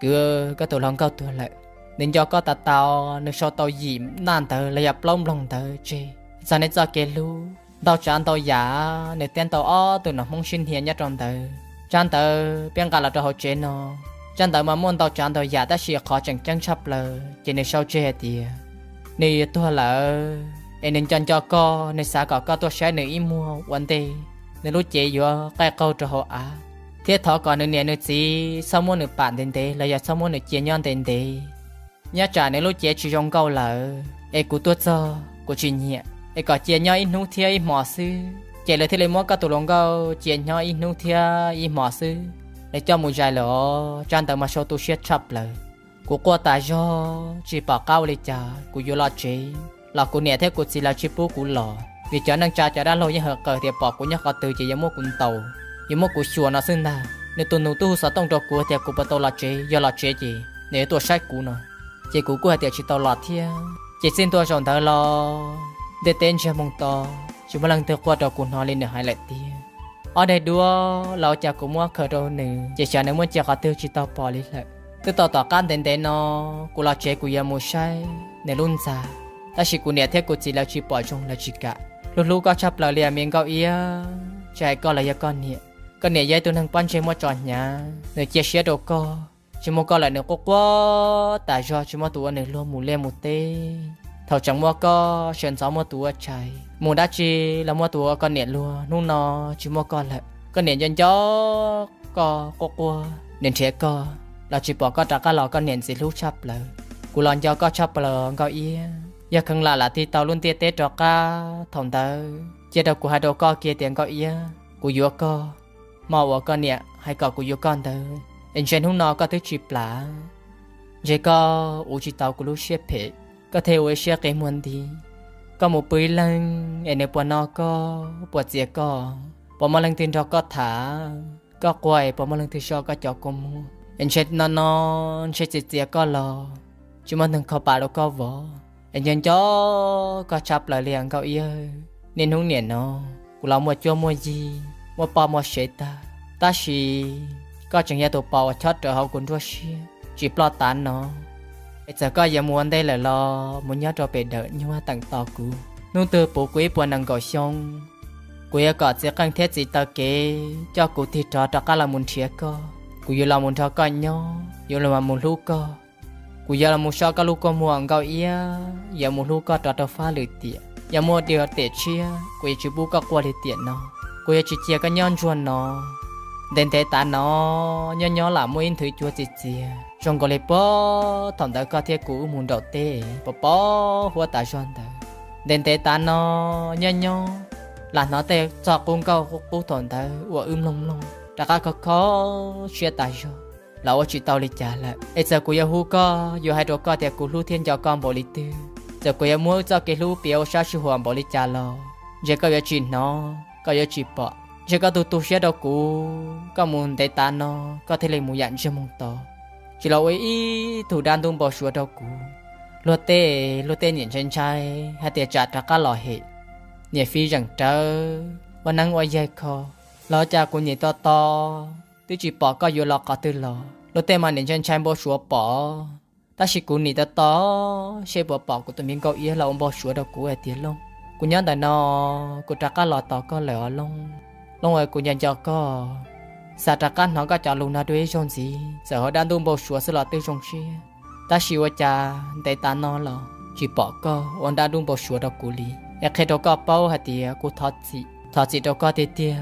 Kwv, koj tus hluas nkauj tuag lawm. Nws nco koj tas tas, nws sau tau yim naj ntawv los yog plaub nploog ntawv tseg txog neb txoj kev hlub ntau tsav ntau yam. Nws thiab ntau ob tug nom Hmoob sib hnia nyob rau ntawd. Tsab ntawv peb nqa los rau hauv tsev no, tsab ntawv mas muaj ntau tsav ntau yam, tab sis qhov tseem ceeb tshaj plaws ces nws sau tseg hais tias nws yuav tuag lawm, es nws nco nco koj, nws xav kom koj tuaj saib nws ib muag ua ntej nws lub cev yuav qaij qaug rau hauv av, thiab thov kom nws niam nws txiv txhob muab nws pam ntev ntev los yog txhob muab nws cia nyob ntev ntev. Nyob tsam nws lub cev tsis zoo nkauj lawm, es kuv tuaj txog kuv tsis nyiam, es kom cia nyob ib hnub thiab ib hmos xwb, ces lawv thiaj li muab koj tus hluas nkauj cia nyob ib hnub thiab ib hmos xwb, lawv coj mus zais lawm os. Tsab ntawv mas sau tu siab tshaj plaws. Kuv quaj tas zog tsis pom qab ua li cas, kuv yuav los tsev los kuv niam thiab kuv txiv lawv tsis pub kuv los, vim cov neej tsa cov dab laug yeej hawm qawm tias pom kuv nyob qhov twg ces yuav muab kuv ntaus, yuav muab kuv xyuas no xwb ntag. Nws tus nus twb hu xov tooj rau kuv tias kuv puas tau los tsev, yog los tsev ces nws yuav tuaj saib kuv no. Ces kuv kuj hais tias tsis tau los thiab. Ces txij ntua zaum ntawd los ntiaj teb ntsiag moo to, tsis muaj leej twg quaj rau kuv hnov li nws hais lawm tiag. Ob daim duab los ua cas kuv muab khaws rau nws, ces xyov nws muab cia qhov twg tsis tau pom li lawm. Twb tau tom qab ntev ntev no, kuv los tsev kuv yuav mus saib nws lub ntxa, tab sis kuv niam thiab kuv txiv lawv tsis pom zoo, lawv tsis kam. Hlub hlub koj tshaj plaws li me Nkauj Iab, tsis hais koj los yog koj niam. Koj niam yog ib tug neeg pob ntseg muaj tso hnyav, nws cia siab rau koj. Tsis muaj koj lawm nws quaj quaj tas zog, tsis muaj tus ua nws luag mus liaj mus teb. Thaum tseem muaj koj sawv ntxov muaj tus ua tshais, mus dab tsi los muaj tus ua koj niam luag. Hnub no tsis muaj koj lawm, koj niam nco nco koj, quaj quaj, nws nrhiav koj los tsis pom koj rov qab los, koj niam ntxim hlub tshaj plaws. Kuv los nco koj tshaj plaws Nkauj Iab, yog kheev lam lam tig tau lub ntiaj teb rov qab thaum ntawd, cia rau kuv hais rau koj kiag tias Nkauj Iab, kuv yuav koj. Hmo uas koj niam hais kom kuv yuav koj ntawd es ntshe hnub no koj twb tsis plam, ntshe koj uv tsis tau kuv lub siab phem, koj thiaj ua ib siab qi muag nti. Koj mus pw ib leeg es nws puas no koj, puas txiav koj, puas muaj leej twg nrog koj tham, koj quaj es puas muaj leej twg so koj cov kua muag. Es ntshe no no, ntshe txiav txiav koj los tsis muaj neeg kho pam rau koj vov. Es nco nco koj tshaj plaws li Nkauj Iab. Niaj hnub niam no kuv los muaj cuab muaj yig, muaj poj muaj sev tag, tab sis koj tseem yog tus pos uas chob rawv hauv kuv nruab siab tsis ploj tav no. Es txawm koj yuav mus ua ntej lawm los mus nyob rau pem dawm nyuag teem tos kuv. Hnub twg puv kuv ib puas nees nkaum xyoo, kuv yuav kom txiv qeej thiab txiv taw kev coj kuv tig rov rov qab los mus nrhiav koj. Kuv yuav los mus nrog koj nyob, yuav los mus hlub koj. Kuv yuav los mus so koj lub kua muag Nkauj Iab, yuav mus hlub koj rov rau fab lwm tiam. Yog muaj dua tiam tshiab kuv yuav tsis pub koj quaj li tiam no. Kuv yuav tsis cia koj nyob ntsuag no. Ntev ntev tav no, nyob nyob lam muaj ib nthwv cua txias txias zoo nkaus li puag thaum ntawd koj thiab kuv wb mus nraum teb pov pov huab tas zog ntawd. Ntev ntev tav no, nyob nyob lam hnov tej txoj qub nkauj qub qub thaum ntawd uas wb mloog mloog rov qab kho kho siab tas zog los ua tsis tau li cas lawm. Es txawm kuv yuav hu koj, yuav hais rau koj tias kuv hlub thiab nco koj npaum li twg, txawm kuv yuav muab wb txoj kev hlub piav ua sab sij huam npaum li cas los ntshe koj yuav tsis hnov, koj yuav tsis pom. Ntshe koj tu tu siab rau kuv, koj mus ntev tav no, koj thiaj li mus yam ntsiag moog to, tsis los ua ib tug dab ntub npau suav rau kuv. Luag tej, luag tej niam ntshai ntshai hais tias tsam rov qab los hem, niam fiv zeem rawv ua neeb ua yaig kho los cas kuv nim to to twb tsis pom koj yuav los qhov twg los. Luag tej mas niam ntshai ntshai npau suav pom, tab sis kuv nim to to seb puas pom kuv tus me Nkauj Iab los ua npau suav rau kuv hais tias Looj, kuv nyob ntawm no, kuv rov qab los tos koj lawm os Looj. Looj, kuv nco nco koj, xav rov qab hnov koj cov lus no dua ib zaug ntxiv, txawm ho dab ntub npau suav xwb los twb zoo siab. Tab sis ua cas ntev tav no los tsis pom koj ua dab dub npau suav rau kuv li. Es qhia rau koj paub hais tias kuv thov txim, thov txim rau koj tiag tiag,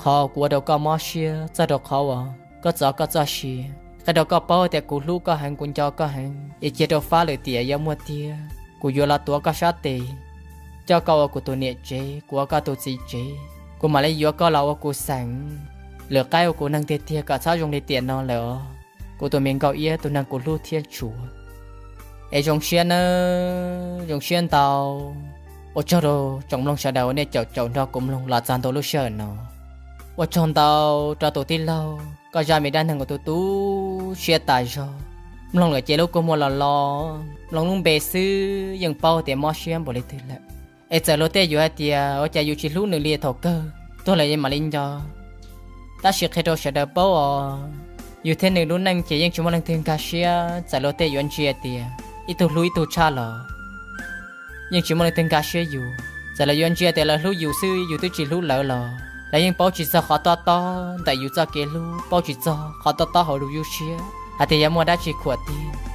qhov kuv ua rau koj mob siab txog rau qhov uas koj txov koj txoj sia. Qhia rau koj paub tias kuv hlub koj heev, kuv nco koj heev, es cia rau fab lwm tiam yuav muaj tiag kuv yuav los tuav koj sab tes, coj koj ua kuv tus niam tsev, kuv ua koj tus txiv tsev. Kuv mam li yuav koj los ua kuv xeem, lwm qaib ua kuv neeg tiag tiag kom txhob zoo li tiam no lawm os, kuv tus me nkauj iab, tus neeg kuv hlub thiab tshua. Es zoo siab nawb, zoo siab ntau. Ua tsaug rau tsoom mloog sawv daws uas nej caum caum nrog kuv mloog los txog ntua lub sij hawm no. Ua tsaug ntau rau tus tij laug, koj zaj me dab neeg uas tu tu siab tas zog. Mloog lawm ces lub kua muag los los, mloog lub npe xwb yeej paub tias mob siab npaum li twg lawm. Es txawm luag tej yuav hais tias ua cas yus tsis hlub nws li thaum kawg, tuag lawm yeej mam li nco. Tab sis qhia rau sawv daws paub os, yus thiab nws lub neej ces yeej tsis muaj leej twg nkag siab. Txawm luag tej yuav ntsia tias ib tug hlub ib tug tshaj los yeej tsis muaj leej twg nkag siab yus. Txawm lawv yuav ntsia tias lawv hlub yus xwb, yus twb tsis hlub lawv los lawv yeej paub tsis txog qhov tob tob ntawm yus txoj kev hlub, paub tsis txog qhov tob tob hauv lub siab hais tias yuav muaj dab tsi khuam tiag.